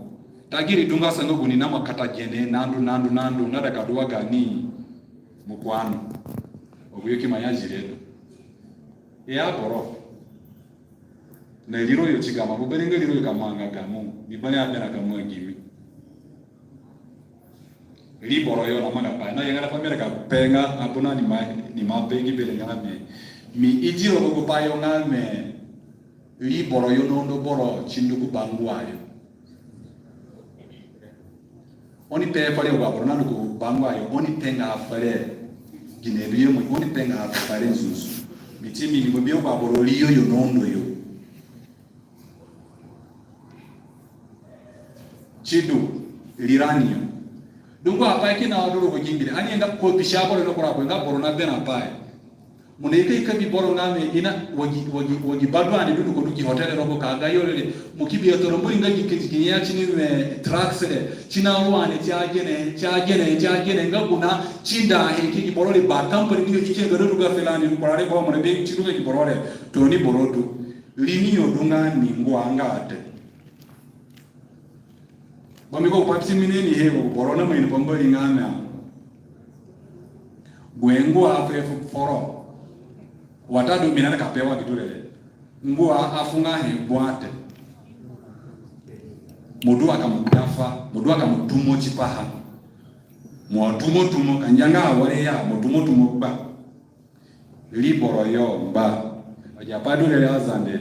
Tagiri du nga sa nga gu ni na mo kata gene, nandu, nandu, nandu, na da ka du wa gaani mukwano. Agu yo ki manya zire du. E aboro. Na riro yo ti gamo, mo bere nga riro yo ka manga gamo, mi bere a bere gamo a gimi. Ri boro yo na manga pai, na yangara pa mi re ka pe nga abuna ni ma, ni ma pe gi bere nga mi. Mi idi ro gu pai yo nga mi, ri boro yo no undo boro ti ndu ku bangua yo. Oni pe fere agu aboro na ndu ku bangua yo, oni pe nga fere gine du ye mo, oni pe nga fere nzunzu. Mi ti mi ni mo bi agu aboro ri yo yo no undo yo. Ti du, rirani yo. Dungu apai kina wa du rogo gi ngiri, ani enda ko bisi aboro no kura ko nga boro na bena pai. Mo na ika ika bi boro nga mi ina wa gi, wa gi, wa gi badu ani dunduko du gi hotel rogo ka ga yo re. Mo ki bi atoro mo inga gi kiti gi ya ti ni mi tracks re. Ti na ru ani ti a gene, ti a gene, ti a gene nga gu na ti nda he ki gi boro re ba company ni yo ki ke ga du ga fela ni kura re ba mo na be ti du ga gi boro re. To ni boro du. Ri ni yo du nga ni ngua nga te. Bambiko pa ti mi ni ni he gu boro na mo ini pambori nga na. Gu ngua afu he fu foro. Watadu mi na ka pe wa gi du re. Ngua afu nga he gbua te. Mo du wa ka mo dafa, mo du wa ka mo tumo tipaha. Mo tumo tumo, ka ngia nga awere ya, mo tumo tumo gba. Ri boro yo ngba. Agi apai du re Azande,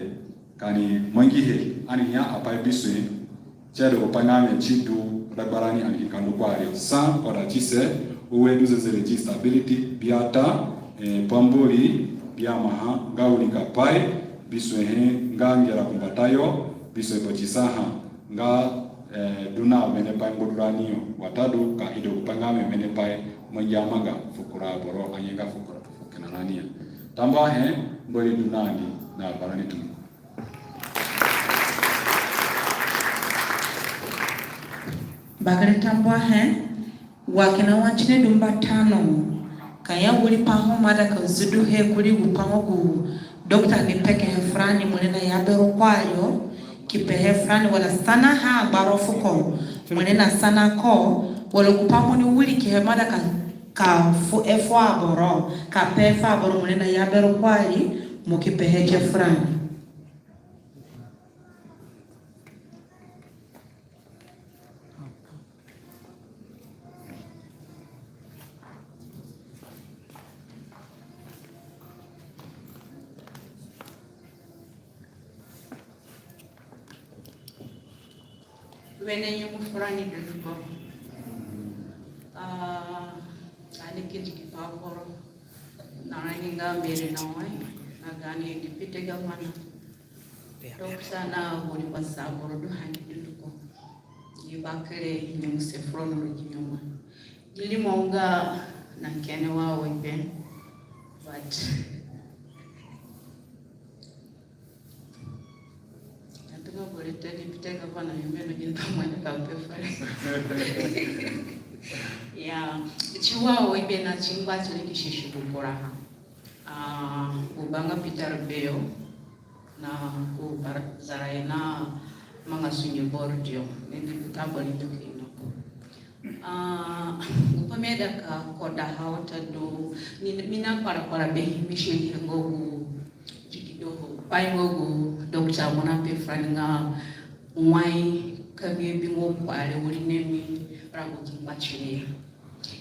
ka ani mangihe, ani ya apai bisue. Ti du gu pai nga mi ti du dagbarani ani ki ka ndu kuari yo. Sa, kodatise, ue du zezereti, stability, biata, eh, pambori, biamaha, nga wirikapai, bisue he, nga ngera ku mbatayo, bisue batisaha, nga, eh, du na wene pai ngbadurani yo, watadu ka ido gu pai nga mi wene pai mangi amanga fu kura boro, anyenga fu kura fu kina rani ya. Tambuahe, Mbori du na ni na barani tumu. Bakere tambuahe, wa kina wa ti ni du mbata no, ka ya wiri pai ho mo ida ka zuduhe kurii gu pai nga gu dokita ni pekehe furani mo ni na ya bero kuayo, ki pehe furani wala sanaha gbaro fuko, mo ni na sana ko, wala gu pai mo ni wirikihe mo ida ka, ka fu, e fu aboro, ka pe fu aboro mo ni na ya bero kuari, mo ki pehe ke furani. Wene nyemu furani dunduko. Ah, ani kindi ki pa boro. Na rani nga mbere na wai. Na gaani dipite gavana. Dokita na wori basa boro du hani dunduko. Gi bakere nyemuse fu roni ro gi nyemu. Gi rimo nga Na kene wa wo gbe. But atunga bore te ni pite ka bana yumbe no gin tamana ka pe fare. Ya, si wa wo gbe na si ngba si ni ki sisi ku kura ha. Ah, gu banga Peter Beyo na ku bar zarai na manga sunge bordio ni di ku tabari do kino. Ah, gu pa mi aida ka koda ha watadu ni mi na kpara kpara be mi si ni ngo gu jiki do ho pai ngo gu dokta mo na pe furani nga wai ka mi bi ngo kpare wiri ne mi rago ki ngba si ni ya.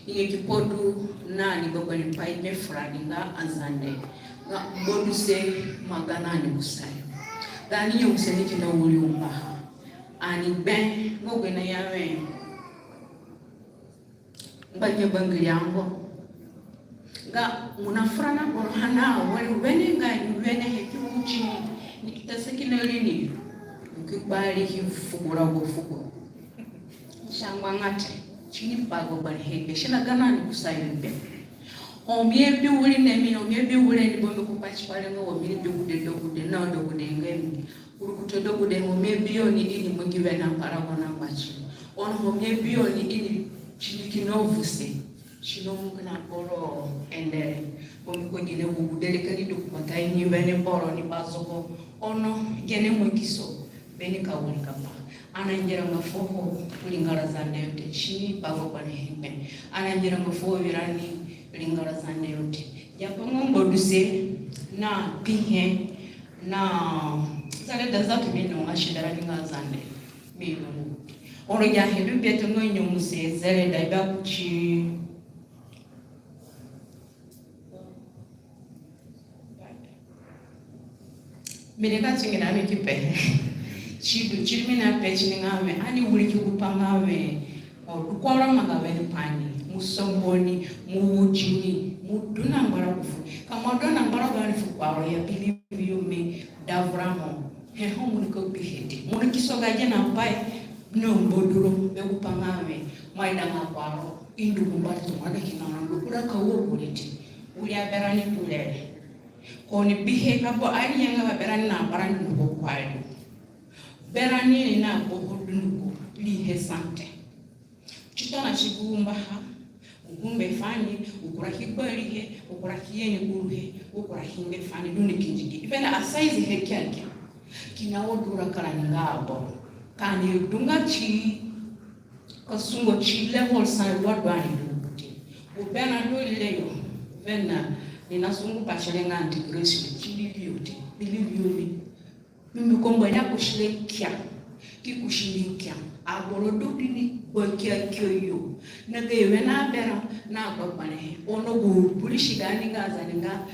I nge ki podu na ni gbegberẽ pai be furani nga Azande nga mboduse ma ga na ni kusayo. Gaani nyemuse ni kina wiri umbaha. Ani gbe ngo gbe na ya we ngba nye bangiri ango. Nga mo na fura na boro ha na wari wene nga ni wene he ki kuti ni ki ta saki na rini. Ki gbari ki fugura go fugu. Sangba nga te, si ni pa gbegberẽ he gbe, si na ga na ni kusayo gbe. Ho mi abi wiri ne mi, ho mi abi wiri ni bo mi ku pa si pare nga wa mi ni dogude, dogude, na dogude nga mi. Kurukutu dogude ho mi abi yo ni ini mo gi we na kpara go na ngba si. Ono ho mi abi yo ni ini si ni kina vuse. Si no mu kina boro endere. Ko mi ko gine gu gu dere ka ni du ku bata ni bene boro ni bazogo. Ono gene mo kiso. Be ni ka wiri ka pa. Ana ngera nga fuo ho ringara Zande yo te. Si ni pa go pa ni himbe. Ana ngera nga fuo wirani ringara Zande yo te. Ya pa ngo mboduse na pihe na zare da zatu mi no nga si dara ni nga Zande. Mi no. Oro ya he du bete ngo nyemuse zere da ba kuti. Mi de ka tingi na mi ki pe. Si du si mi na pe si ni nga mi, ani wiri ki gu pa nga mi. O du kporo ma ga we ni pa ni, mo sombo ni, mo wudi ni, mo du na ngbara ku fu. Ka mo du na ngbara ga ni fu kporo ya believe you me, da vura mo. He ho mo ni ka bi he te. Mo ni kiso ga gene pai. No mboduro be gu pa nga mi. Mo aida nga kporo. I ndu ku mbari to mo ada kina na ndu kura ka wo gure te. Wiri a berani kure. Ko ni bihe ka bo ani yanga ba berani na barani no ko kwari. Berani ni na ko ho dunduko rihe sante. Si tona si gumba ha. Gu gumbe fani, gu kura ki gbarihe, gu kura ki yeni guruhe, gu kura ki ngbe fani du ni ki ndigi. Even a size he kia kia. Kina wo dura kara ni nga abo. Ka ni du nga si Ka sungo si level sa wa du ani du kuti. Gu bena du ri re yo. Bena ni na sungu pa sere nga anti grace yo. Si believe you te. Believe you me. Mi mi ko mba na ku sire kia. Ki ku sire kia. Aboro du ni ba kia kio yo. Na ga yo na bera na gbagba ni. Ono gu buri si ga ni nga za ni nga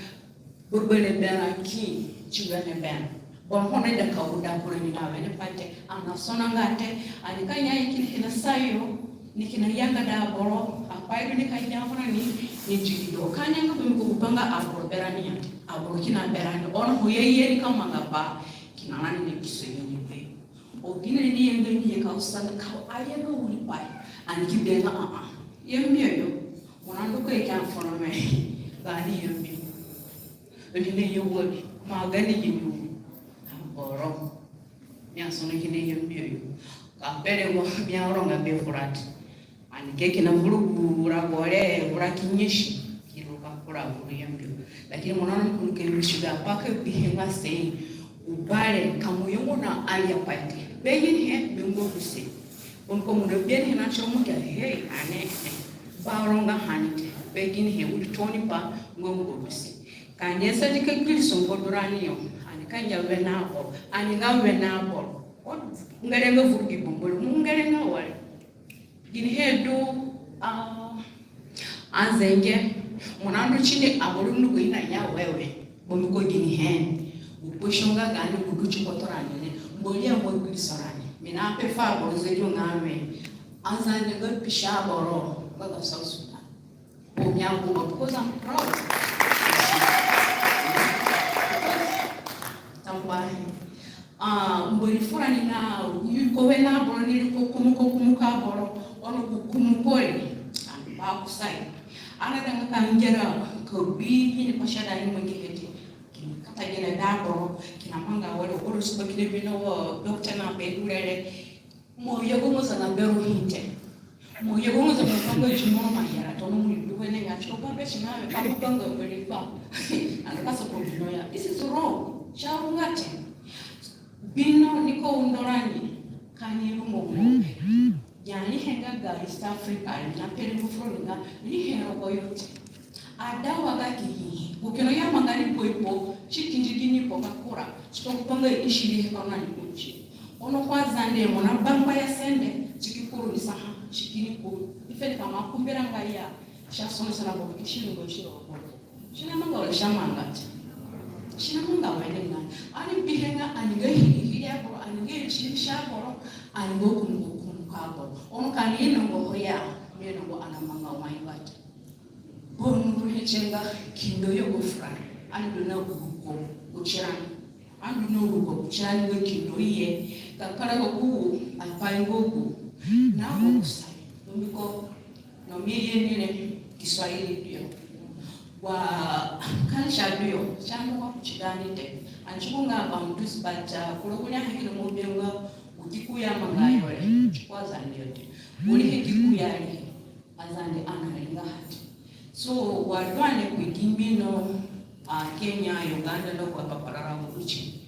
Gbegberẽ berã ki ti wene berã. Boro ho naida ka uda kura ni na wene pai te, ana sona nga te, ani ka ya i kini kina sayo, ni kina yanga da boro, apai du ni ka ya kura ni, ni ti do. Ka ni yanga bimi ku gupanga aboro berã ni ya te, aboro kina berã ni, ono ho ye ye ni ka manga ba, kina rani ni kiso ni ni pe. O gine ni yenge ni ye ka usanga ka aye no wiri pai, ani ki be nga a a. Ye mbio yo, mo na ndu ko ye ka foro me, ba ni ye mbio. Ri ne ye wori, ma gani gini wu. Aboro. Mi asono kina ye mbio yo. Ka bere mo, mi aronga be furati. Ani ke kina vuru gu vura gore, vura kinyesi. Ki ru ka kura vuru ye mbio. Lakini mo na no kuru ke mi siga pa ke bi he nga sei. Ubare, ka mo ye mo na alia pai te. Be gini he, be ngo bise. Bon ko mo na be ni he na chomo ke, hey, ane. Ba ronga hani te. Be gini he, uri toni pa, ngo ngo bise. Ka ni asadi ka gbiri songo du rani yo, ani ka ngia wene aboro, ani nga wene aboro. O ngere nga vuru gi bombolo, mo ngere nga wari. Gini he du, ah, anzenge, mo na ndu tini aboro ndu ko ina ya wewe. Bomi ko gini he. Ukpo shonga gani kudu ti koto rani ne. Mbori ya mo gbiri so rani. Mi na pe fu aboro zedio nga we. Anzenge nga pisa aboro, nga ga South Sudan. Omi agu mo, because I'm proud. Tambuahe. Ah, Mbori fura ni na, ko wene aboro ni ko kumuko, kumuko aboro, ono ku kumuko re. Ani ba kusayo. Ani aidanga ka ngera ka bi kini pa si ada ni mangi hete. Kini kata gere da boro, kina manga wale, oro suko kini bi no wo doctor na be du re re. Mo yego mo zanga bero hinte. Mo yego mo zanga banga jimo ma yara to mo ni du wene nga cho ba be sina we ka mo banga wele ba. Ani ka so ko bi no ya. This is wrong. Sha ru nga te. Bi no ni ko undo rani. Ka ni ru mo mo. Ya ni he nga ga East Africa, na pere mo fro ni nga, ni he ro ko yo te. Ada wa ga ki hi. Ko kino ya manga ni ko ipo, si kindi gi ni ko ka kura. Si ko banga i siri he ko na ni ko ti. Ono ko Azande mo na bangba ya sende, si ki kuru ni saha, si kini kuru. Ife ni ka ma kumbera nga ya, si asona sana ko ki siri ngo siri ko. Si na manga wala si amanga te. Si na manga wene nga. Ani bihe nga ani nga hiri hiri aboro, ani nga hiri si aboro, ani nga kunu kunu ka aboro. Ono ka ani ino ngo ho ya, mi ino ngo ana manga wai bata. Bonu he chenga kindo yo go fura. Ani du na uruko, uchira. Ani du na uruko, uchira ni nga kindo ye. Ka kara go ku, apai ngo ku. Na go sai. Mbiko, no mi ye ni ne, Kiswahili dio. Wa culture dio, si ando wa ku chigani te. Ani si ku nga Bantus but, uh, kuro kunya hekile mo bi nga, u Kikuyu amanga yo re, si ku Azande yo te. Uri he Kikuyu ari, Azande ana ringa hati. So, wa du ani ku gi mbino, uh, Kenya, Uganda, no kwa paparara wo uchi.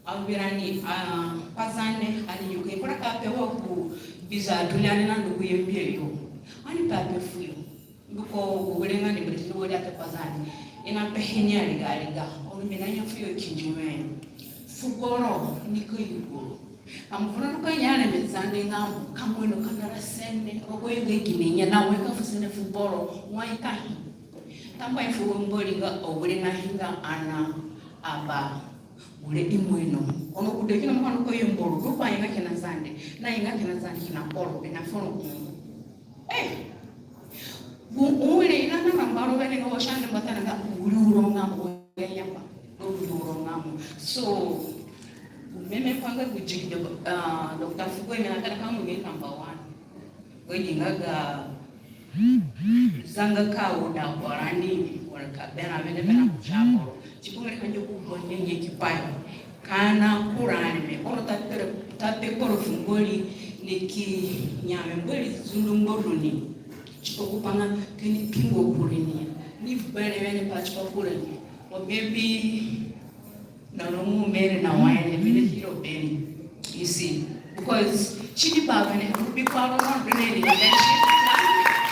Awirani, ah, Pazande, ani yuke kura ka pe wa ku biza dunia ni na ndugu ye mbie yo. Ani pe ape fuyo. Nduko were nga ni bere ni were ake Pazande. I na pe henia riga riga. Ono mi na nya fuyo kinji me. Fugoro, ni ko yugoro. Amu funa nduko nyane me Zande nga mu, ka mo ino ka nara sene, rogo yo nge gine nya na we ka fu sene fugoro, wa i ka hi. Tamba i fugo Mbori nga, o were na hinga ana, aba. Ure i mwino. Ono kude kina mwana ko yo Mboro, ko pa inga kina Zande. Na inga kina Zande kina Mboro, ina fono kungu. Eh! Gu ure ina na mbaro wene nga washande mbatana nga uri uro nga mo ya yamba. Uri uro nga mo. So, meme panga gu jigde, ah, Doctor Fugo ina kana kamu nge number one. Wegi nga ga zanga ka wo da kporani, wala ka bena mene bena ku sha kporo. Ti ko ngere ka njo ku bo nyenye ki pai. Ka na kura ni me, ono ta pe, ta pe kporo fu Mbori ni ki nyame Mbori zundu Mbori ni. Ti ko ku panga kini pingo kure ni. Ni bere mene pa ti ko kure ni. O bebi Na no mu mere na wine, mi ne hiro beni. You see? Because chini ba wene, rubi kwa ro na bene ni.